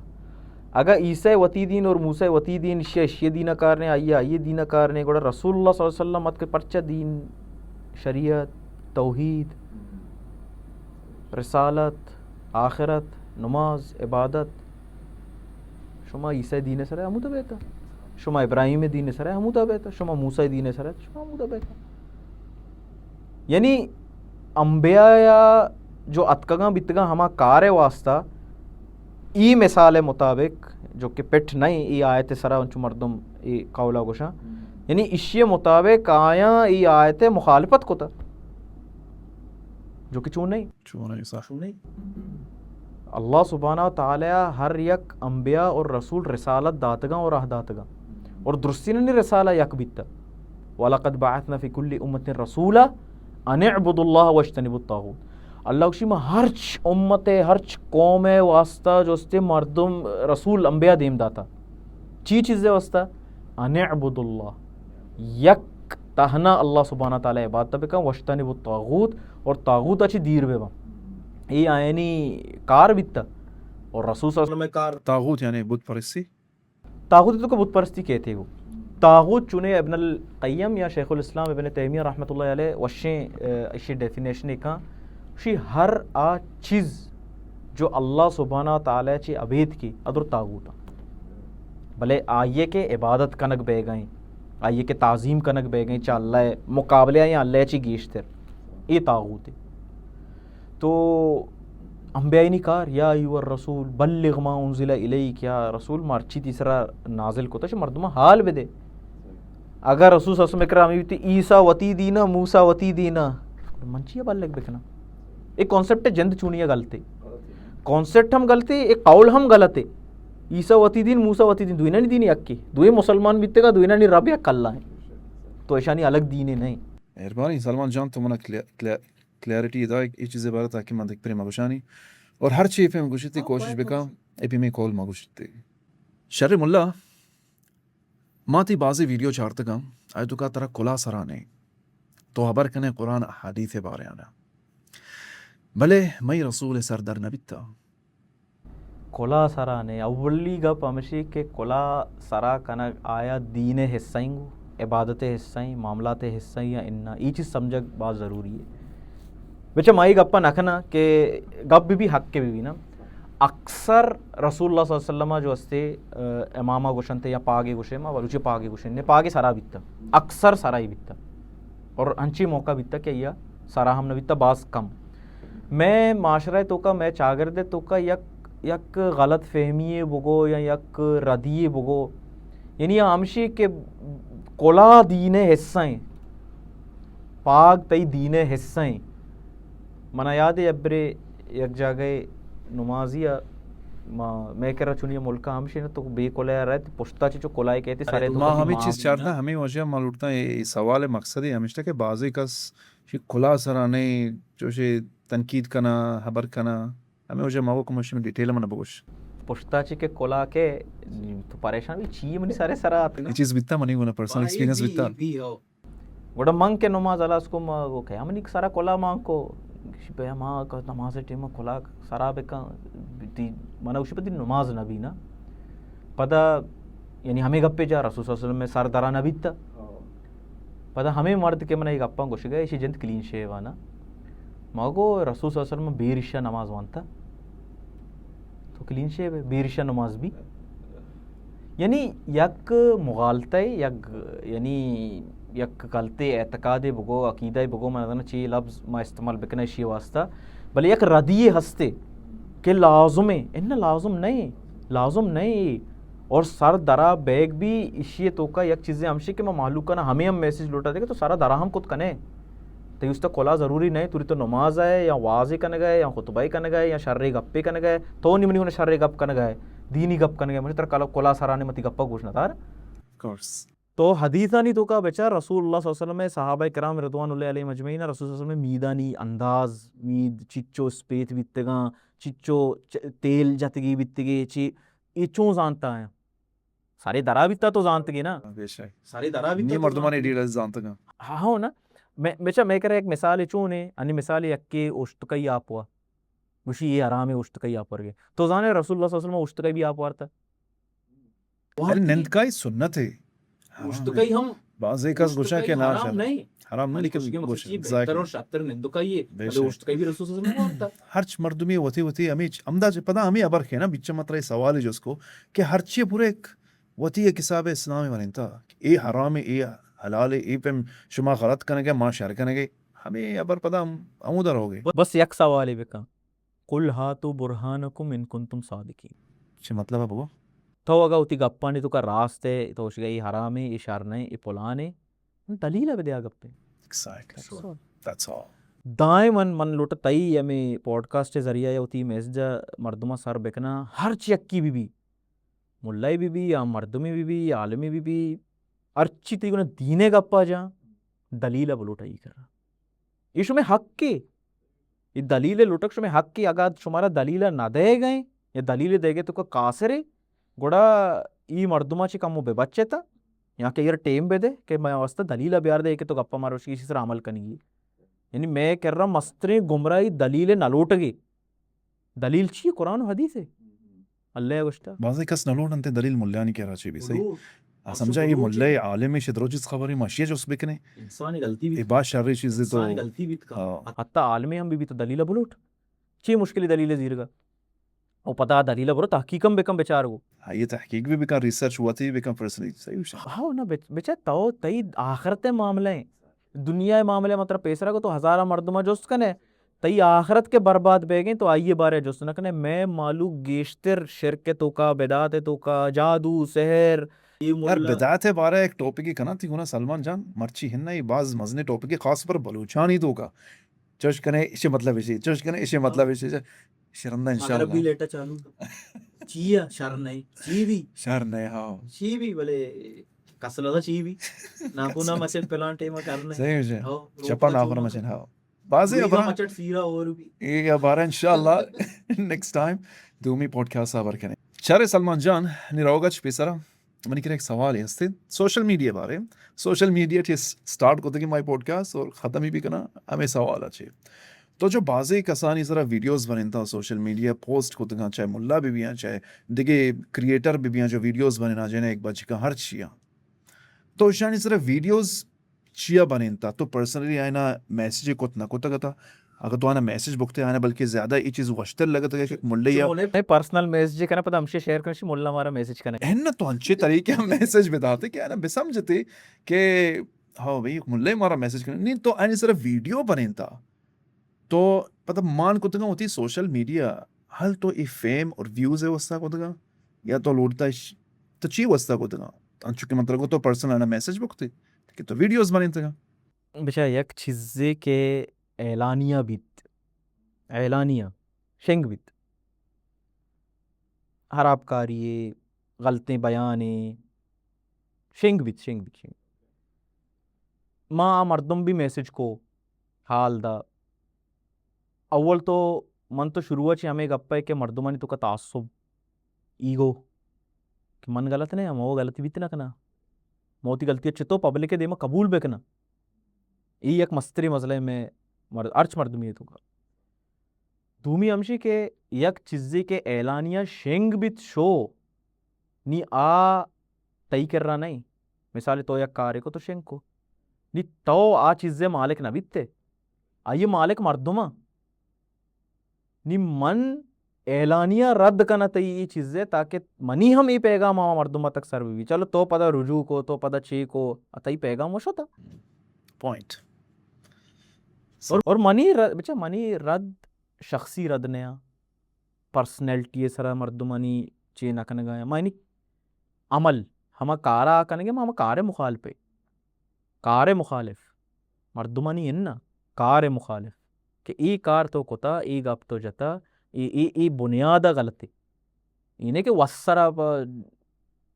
اگہ عیسیٰ وتی دین اور موسیٰ وتی دین، اشی اشی دینا کار نے، آئی آئی دینا کار نے، گڑا رسول اللہ صلی اللہ علیہ وسلم اتک پرچہ دین، شریعت، توحید، رسالت، آخرت، نماز، عبادت، شما عیسیٰ دین سرا ہمودا بیتا، شما ابراہیم دین سرا ہمودا بیتا، شما موسیٰ دین سرا شما ہمودا بیتا۔ یعنی انبیاء جو اتکگاں بیتگاں ہما کار واسطہ، ای مثال مطابق جو کہ پٹ نہیں، ای آیت سرا انچو مردم ای قولا گوشاں، یعنی اشی مطابق آیاں ای آیت مخالفت کتا، جو کہ چون نہیں۔ چون اے صح؟ چون اے؟ اللہ سبحانہ و تعالی ہر یک انبیاء اور رسول رسالت داتگاں اور راہ داتگاں۔ اور درستینانی رسالہ یک بیتا۔ وَلَقَدْ بَعَثْنَا فِي كُلِّ أُمَّةٍ رَسُولًا أَنِ اعْبُدُوا اللَّهَ وَاجْتَنِبُوا الطَّاغُوتَ۔ اللہ گوشی، ما ہرچ امت، ہرچ قوم واسطہ جو استے مردم رسول انبیاء دیم داتا۔ چی چیز واسطہ؟ ان اعبدوا اللہ، یک تہنا اللہ سبحانہ تعالی عبادت بکن، واجتنبوا الطاغوت، اور طاغوت چی دیر ببن۔ اے آیانی کار بیتا۔ اور رسول صلی اللہ علیہ وسلم کار۔ طاغوت یعنی بت پرستی؟ طاغوت تو کہ بت پرستی کہتے ہو۔ طاغوت چونے ابن القیم یا شیخ الاسلام ابن تیمیہ رحمۃ اللہ علیہ وشیں، اشی ڈیفینیشن کاں، شی ہر آ چیز جو اللہ سبحانہ تعالی چی ابید کی ادر طاغوت۔ بلے آئیے کہ عبادت کنگ بیگائیں، آئیے کہ تعظیم کنگ بیگائیں، چا اللہ مقابلے آئیں، اللہ چی گیشتر، اے طاغوت۔ تو انبیاء نی کار، یا ایھا الرسول بلغ ما انزل الیک، یا رسول ما ہرچی تئی سرا نازل کتا چہ مردماں حال بدے۔ اگر رسول صلی اللہ علیہ وسلم کرا ہمیں بیتی عیسیٰ وتی دینا، موسیٰ وتی دینا، من چیا بلغ بکنا؟ اے کانسپٹ جند چونی غلطے۔ کانسپٹ ہم غلطے، اے قول ہم غلطے۔ عیسیٰ وتی دین، موسیٰ وتی دین، دوئینانی دین یکے۔ دوئیں مسلمان بیتگا، دوئینانی رب یک اللہ ہیں۔ تو اشانی الگ دینے نہیں۔ مہربانی سلمان جان، تو منا کلیئر، کلیئر، کلیئرٹی دا اے چیز بارت کہ من دیکھ پریما گوشانی اور ہر چی پیم گوشتی کوشش بکا اے پیمیں کول ما گوشتی۔ شر ملا، ما تی بازی ویڈیو چارتگاں، آئی تو کا ترا کلا سرا نے، تو خبر کنے قرآن حدیث بارے آنا، بلے مئی رسول سر در نبیتا۔ کلا سرا نے، اولی گپ ہمشی کہ کلا سرا کنگ آیا دین حصہ ایں گو، عبادت حصہ ایں، معاملات حصہ ایں یا انا، ای چیز سمجھگ باز ضروری ہے۔ بچہ ما ای گپا نہ کنا کہ گپ بھی، بھی حق کے بھی، بھی نا۔ اکثر رسول اللہ صلی اللہ علیہ وسلم جو استے، امامہ گوشنتے یا پاگے گوشے، ما بلوچی پاگے گوشن نے، پاگے سرا بیتا، اکثر سرا ہی بیتا۔ اور انچی موقع بیتا کہ یا سرا ہم نہ بیتا، باز کم۔ میں معاشرہ توکا، میں چاگرد توکا یک، یک غلط فہمی بگو یا یک ردی بگو، یعنی ہمشی کہ کلا دین حصہ ایں، پاگ تئی دین حصہ ایں۔ منا یاد ہے، ابرے یک جاگہ نمازی ما، میں کرا چونی ملکا ہمشی نہ تو بے کلا رہت، پشتا چی چو کلا کہتے سارے تو ما ہمیں چیز چارتا، ہمیں وجہ ما لوٹتا، اے سوال مقصد ہمیشتا کہ بعضی کس شی کلا سرا نے، چوشے تنقید کنا، خبر کنا، ہمیں وجہ ما کو کمش میں ڈیٹیل من بگوش۔ پشتا چی کہ کلا کے تو پریشان بھی چی منی سارے سرا آتے۔ یہ چیز بیتا منی گونا پرسنل ایکسپیرینس بیتا۔ گڑا من کہ نماز ہلاس کو، ما گو کہ منی سرا کلا مان کو، شی پہ ما کہ نماز ٹیم کلا سرا بکن، دی، منا گوشی پہ دی نماز نبی نا۔ پدا یعنی ہمیں گپے جا رسول صلی اللہ علیہ وسلم میں سر درا نبیتا۔ پدا ہمیں مرد کہ من اے گپاں گوشگا، ایشی جند کلین شیو آنا۔ ما گو رسول صلی اللہ علیہ وسلم بے رشا نماز وانتا۔ تو کلین شیو بے رشا نماز بھی۔ یعنی یک مغالطہ، یک، یعنی یک غلطے اعتقاد بگو، عقیدہ بگو، من ادنا چی لفظ ما استعمال بکنا ایشی واسطہ۔ بلے یک ردی ہستے کہ لازم ہے، ان لازم نہیں، لازم نہیں۔ اور سر درا بیگ بھی اشی توکا یک چیزے ہمشی کہ ما مہلوک کنا ہمیں ہم میسج لوٹا دے کہ تو سرا درا ہم کت کنے۔ تئی استا کلا ضروری نہیں، توری تو نماز ہے یا واز کنگا ہے یا خطبہ کنگا ہے یا شرے گپے کنگا ہے، تو نی منی گونا شرے گپ کنگا ہے، دینی گپ کنگا ہے، مجھے تر کلا، کلا سرا نے متی گپا گوش نہ دار۔ کورس۔ تو حدیثانی توکا بچار، رسول اللہ صلی اللہ علیہ وسلم ءِ، صحابہ کرام رضوان اللہ علیہم اجمعین، رسول صلی اللہ علیہ وسلم ءِ میدانی انداز، مید چچو اسپیت بیتگاں، چچو چ-، تیل جتگی بیتگی، چی، اے چون زانتا ہیں؟ سارے درا بیتا تو زانتگی نا۔ بے شک۔ سارے درا بیتا نی تو مردمانی زانتگی۔ ڈیٹیلز زانتگاں۔ ہاں، ہو نا۔ میں، بچا، میں کرا ایک مثال چون ہے، انی مثال یکے اوشتکئی آپ ہوا۔ گوشی، اے حرام ہے، اوشتکئی آپ ورگے۔ تو زانے رسول اللہ صلی اللہ علیہ وسلم اوشتکئی بھی آپ وارتا۔ یعنی نندکائی سنت ہے۔ ہاں، اوشتکئی ہم، بعضے کس گوشا کہ اوشتکئی نا حرام شر۔ نہیں۔ حرام نہیں، یعنی لیکن خوشگی مقصد گوشا، چی، exactly۔ بہتر اور شرتر نندکائی ہے۔ بے بلے شک۔ اوشتکئی بھی رسول صلی اللہ علیہ وسلم وارتا۔ ہرچ مردمی وتی وتی ہمیں چ-، ہمدا چ-، پدا ہمیں ابر کھینا، بیچ مترا سوال جس کو کہ ہرچی پورے ایک وتی ایک حساب اسلام ورنتا۔ اے حرام ہے، اے حلال ہے، اے پہ شما غلط کنگے، ما شر کنگے۔ ہمیں ابر پدا ہم، ہمودا رہوگے۔ بس یک سوالے بکن۔ قل هاتوا برهانكم إن كنتم صادقين۔ چه مطلب ہے بگو؟ تو اگا وتی گپانی توکا راست ہے، تو شگئی حرام ہے، اے شر نہیں، اے پلان ہے، دلیل ہے بدیا گپے۔ Exactly۔ That's all۔ That's all۔ دائماً من لوٹ تئی ہمیں پوڈکاسٹ ذریعہ یا وتی میسج مردماں سر بکنا، ہر چی یکی بھی بھی، ملائی بھی بھی، یا مردمی بھی بھی، یا عالمی بھی بھی، ہرچی تئی گونا دینے گپا جاں، دلیل بلوٹ آئی کرا۔ اے شمے حق ہے۔ اے دلیل لوٹک شمے حق ہے۔ اگا شمارا دلیل نہ دے گئے یا دلیل دے گئے تو کہ کاسر ہے، گڑا ای مردماں چی کمو بے بچے تا، یا کہ ایر ٹیم بے دے کہ میں واسطہ دلیل بیار دے کہ تو گپا مارو شی سر عمل کنگی۔ یعنی میں کر رہا مستریں گمراہی دلیل نہ لوٹگے۔ دلیل چی؟ قرآن و حدیث ہے۔ اللہ گوشتا۔ بعضے کس نہ لوٹ انتے دلیل ملیانی کرا چی بھی صحیح۔ آ سمجھا یہ ملے عالم شد روچ اس خبری ماشی جس بکنے۔ انسانی غلطی بھی اے با شر چیز تو۔ انسانی غلطی بھی کا۔ ہاں۔ حتی عالم ہم بھی، بھی تو دلیل بلوٹ۔ چی مشکلی دلیل زیرگا؟ او پتا دلیل برو تحقیق ہم بکن بچار گو۔ ہاں، یہ تحقیق بھی بکن، ریسرچ وتی بکن، پرسنلی صحیح ہوشا۔ ہاں نا بچ-، بچا تو تئی آخرت معاملہ ہے۔ دنیا معاملہ مطلب پیسرا کو تو ہزارہ مردمہ جست کنے، تئی آخرت کے برباد بے گئے تو آئیے بارے جست نہ کنے۔ میں مالو گیشتر شرک توکا، بدعت توکا، جادو، سحر، یار، بدعت بارے ایک ٹاپک کنا تی گونا سلمان جان، مرچی ہن نا، یہ باز مزنے ٹاپک خاص پر بلوچانی توکا۔ چوش کنے، اسے مطلب اسے، چوش کنے، اسے مطلب اسے، شرندہ انشاءاللہ۔ مغربی لیٹا چالو۔ چی ہے؟ شر نہیں، چی بھی۔ شر نہیں، ہاں۔ چی بھی، بلے کسلا دا چی بھی۔ ناکو نا مچن پلان ٹائم کر نہیں۔ صحیح ہے۔ ہاں، چپا ناکو نا مچن، ہاں۔ بازے روی کا ابرا مچٹ سیرا اور بھی۔ یہ ابارا انشاءاللہ نیکسٹ ٹائم دومی پوڈکاسٹ آور کنے۔ چارے سلمان جان، نی روگا چ پیسرا منی کرا ایک سوالے ہستے۔ سوشل میڈیا بارے، سوشل میڈیا چہ سٹارٹ کتگی مائی پوڈکاسٹ اور ختم ہی بھی کنا ہمیں سوال اچے۔ تو جو بازے کسانی سرا ویڈیوز بننتا سوشل میڈیا پوسٹ کتگاں، چاہے ملا بھی بیاں، چاہے دگے کریئٹر بھی بیاں جو ویڈیوز بننا جنہیں ایک بچکا ہر چیاں۔ تو اشانی سرا ویڈیوز چیا بنینتا؟ تو پرسنلی آئینا میسج کت نہ کتگ اتا؟ اگر تو آنا میسج بکتے آنا بلکہ زیادہ ای چیز وشتر لگت کہ ملے یا ملے پرسنل میسج کنا پتہ ہمشے شیئر کنشی ملا مارا میسج کنا۔ ہن تو انچے طریقے ہم میسج بداتے کہ آنا بسمجھتے کہ ہاں بھئی ملے مارا میسج کنا۔ نہیں تو آنی سرا ویڈیو بنینتا۔ تو پتہ مان کتگاں وتی سوشل میڈیا، حال تو ای فیم اور ویوز ءِ واسطہ کتگاں یا تو لوٹتا اش؟ تو چی واسطہ کتگاں؟ انچو کہ من ترا گو تو پرسنل انا میسج بکتے کہ تو ویڈیوز بنینتگاں۔ بچا یک چیزے کہ اعلانیہ بیت، اعلانیہ شنگ بیت، خراب کاری، غلطیں بیانے، شنگ بیت، شنگ بیت، شنگ بیت۔ ما آ مردم بھی میسج کو، حال دا۔ اول تو من تو شروع چہ ہمے گپ ءَ کہ مردمانی توکا تعصب، ایگو، کہ من غلط نہ آں، ہمو غلطی بیت نہ کناں، من وتی غلطی ءَ چتو پبلک ءِ دیما قبول بہ کناں۔ اے یک مستریں مسئلہ مئے مر-، ہرچ مردمی توکا۔ دومی ہمشی کہ یک چیزے کہ اعلانیہ شنگ بیت شو، نی آ تئی کرا نہ ایں۔ مثال تو یک کارے کو تو شنگ کو۔ نی تو آ چیزے مالک نہ بیتے۔ آئی مالک مردماں۔ نی من اعلانیہ رد کناں تئی اے چیزے تاکہ منی ہم اے پیغام آ مردماں تک سر بی۔ چلو تو پدا رجوع کو، تو پدا چے کو، تئی پیغام وشتا۔ پوائنٹ۔ اور، اور منی ر-، بچا منی رد شخصی رد نہ آں، پرسنلٹی ءِ سرا مردمانی چے نہ کنگا آں۔ ما یعنی عمل، ہما کارا کنگے، ما ہما کار ءِ مخالف ایں۔ کار ءِ مخالف۔ مردمانی اناں، کار ءِ مخالف۔ کہ اے کار تو کتا، اے گپ تو جتا، اے، اے، اے بنیاد ءَ غلط اے۔ اے نہ کہ وسرا پہ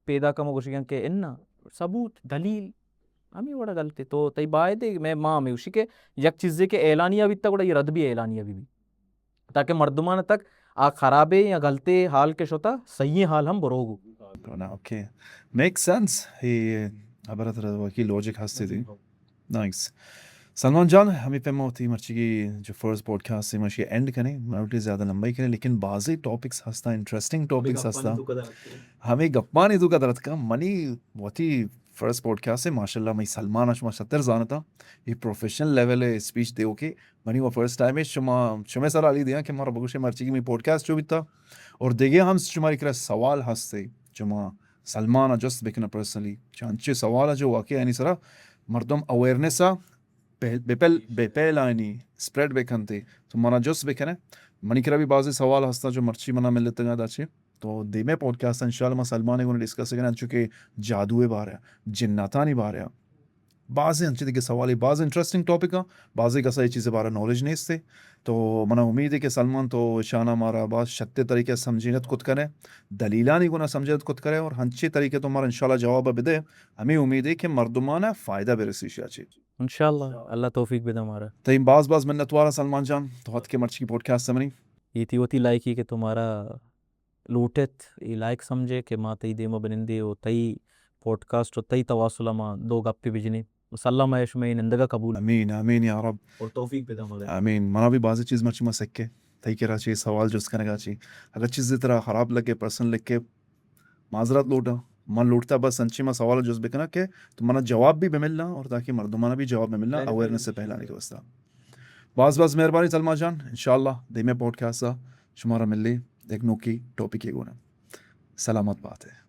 پیداک ہم گوشگاں کہ اناں، ثبوت، دلیل، ہمے وڑا غلطے۔ تو تئی بایدے، مئے ما ہمے گوشی کہ یک چیزے کہ اعلانیہ بیتا، گڑا اے رد بھی اعلانیہ بہ بی، تاکہ مردمان تک آ خرابیں یا غلطیں حال کہ شتا، صحیحیں حال ہم بروگو۔ Okay, make sense. اے ہبر ءِ ترا واقعی لاجک ہستے دی۔ نائس۔ سلمان جان، ہمے پیم وتی مرچیگی جو فرسٹ پوڈکاسٹ ہے، مشی اینڈ کنے، مروٹی زیادہ لمبائی کنے، لیکن بازی ٹاپکس ہستا، انٹرسٹنگ ٹاپکس ہستا۔ ہمے گپانی تو قدرت کا منی وتی فرسٹ پوڈکاسٹ ہے، ماشاءاللہ، مئی سلمان شما شتر زانتا، یہ پروفیشنل لیول ہے اسپیچ دیو کے۔ منی وہ فرسٹ ٹائم ہے، شما، شما سر علی دیاں کہ مارا بگوشے مرچیگی مئی پوڈکاسٹ جو بیتا، اور دیگه ہم شماری کرا سوال ہستے، شما سلمان جست بکنا پرسنلی، چانچے سوال جو واقعی اینی سرا مردم اویئرنس ءَ بہ پہل، بہ پہل آئینی اسپریڈ بکنتے، تو منا جست بکنے۔ منی کرا بھی بعضی سوال ہستا جو مرچی منا ملتگا داچے۔ تو دیمے پوڈکاسٹ انشاءاللہ ما سلمان گون ڈسکس کریں، انچو کہ جادو بارے، جناتانی بارے، بعضی انچے دیگه سوال، بعض انٹرسٹنگ ٹاپک، بعضی کسا یہ چیز بارے نالج نیستے۔ تو منا امید ہے کہ سلمان تو اشانا مارا باز شتے طریقے سمجھینت کت کنے، دلیلانی گنا سمجھینت کت کنے، اور ہنچے طریقے تو مارا انشاءاللہ جواب بدے۔ ہمیں امید ہے کہ مردمانا فائدہ برسی شاچے۔ انشاءاللہ، اللہ توفیق بدا مارا۔ تئی باز باز منتوار سلمان جان، تو ہت کے مرچی پوڈکاسٹ منی۔ یہ تھی وتی لائکی کہ تمہارا لوٹت، یہ لائک سمجھے کہ ما تئی دیما بنندے و تئی پوڈکاسٹ و تئی تواصل ما دو گپی بجنی۔ و سلام ہے شما نندگا قبول۔ امین، امین یا رب۔ اور توفیق بدا مارا۔ امین۔ منا بھی بعضی چیز مرچی ما سکے۔ تئی کرا چی سوال جست کنگا چی۔ اگر چیز ترا خراب لگے، پرسنل لگے، معذرت لوٹا۔ من لوٹتا بس انچی ما سوال جست بکنا کہ تو منا جواب بھی بملنا اور تاکہ مردمانا بھی جواب بملنا، اویئرنس سے پہلانے کے واسطہ۔ باز باز مہربانی سلمان جان، انشاءاللہ دیمے پوڈکاسٹ شمارا ملے ایک نوکی ٹاپک کے گونا۔ سلامت بات ہے۔